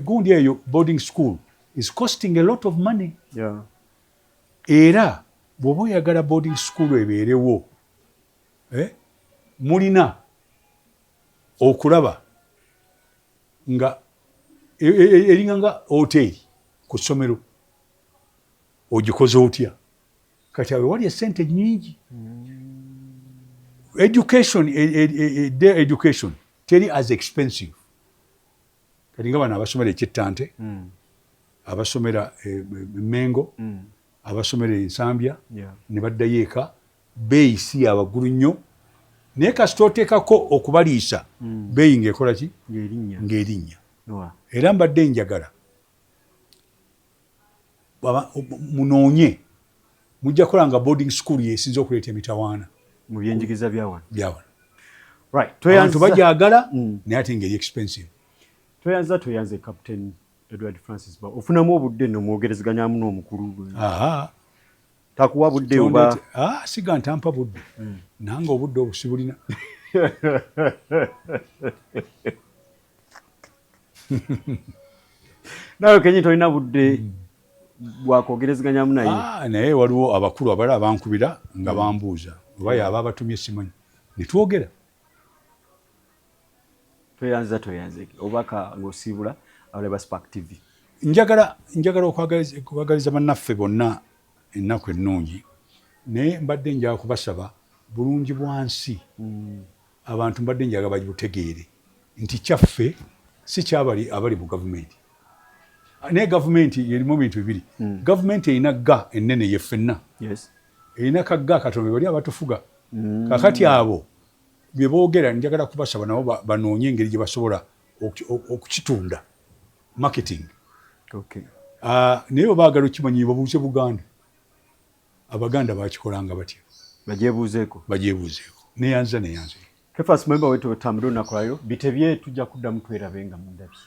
gundi eyo boarding school is costing a lot of money. Era bw'oba oyagala boarding school ebeerewo, mulina okulaba nga eringa nga hoteeri ku ssomero, ogikoze otya? Kati awo wali esente nyingi. Education, day education teri as expensive. Kati nga bano abasomera Ekyettante, abasomera Mengo, abasomera Ensambya, ne baddayo eka, beeyi si yawaggulu nnyo, naye kasita oteekako okubaliisa, beeyi ng'ekola ki? Ng'erinnya. Ng'erinnya. Era mbadde njagala munoonye, mujja kukola nga boarding school yesinza okuleeta emitawaana. Mu byenjigiriza byawano. Byawano. Right. Abantu Tweyanza. bagyagala, naye ate ngeri expensive. Tweyanza, tweyanze Captain Edward Francis Ba. Ofunamu obudde nno mwogerezeganyamu n'omukulu? Aha. Takuwa budde oba? Ah, siga ntampa budde, nange obudde obwo sibulina. Nawe kenyi tolina budde bwakwogerezeganyamu naye? Ah, naye waliwo abakulu abalala abankubira nga bambuuza oba yaba abatumye, simanyi, ne twogera. Tweyanza, tweyanze. Obubaka ng'osiibula abalabi ba Spark TV. Njagala okwagaliza bannaffe bonna ennaku ennungi, naye mbadde njagala kubasaba bulungi bwansi. Abantu mbadde njagala babutegeere nti kyaffe, si kyabali abali mu gavumenti. Naye gavumenti erimu ebintu bibiri. Gavumenti erina ga ennene ye ffenna, erina kagga akatono bali abatufuga. Kakati abo bye boogera, njagala kubasaba nabo banoonye engeri gye basobola okukitunda, marketing. Ah, naye obaagala okimanyi, babuuze Buganda, Abaganda bakikolanga batya? Bagyebuuzeeko. Bagyebuuzeeko. Neyanza, neyanza. Kefas Memba wetu, tutambule olunaku lwayo bitebye, tujja kuddamu twerabe nga mundabye.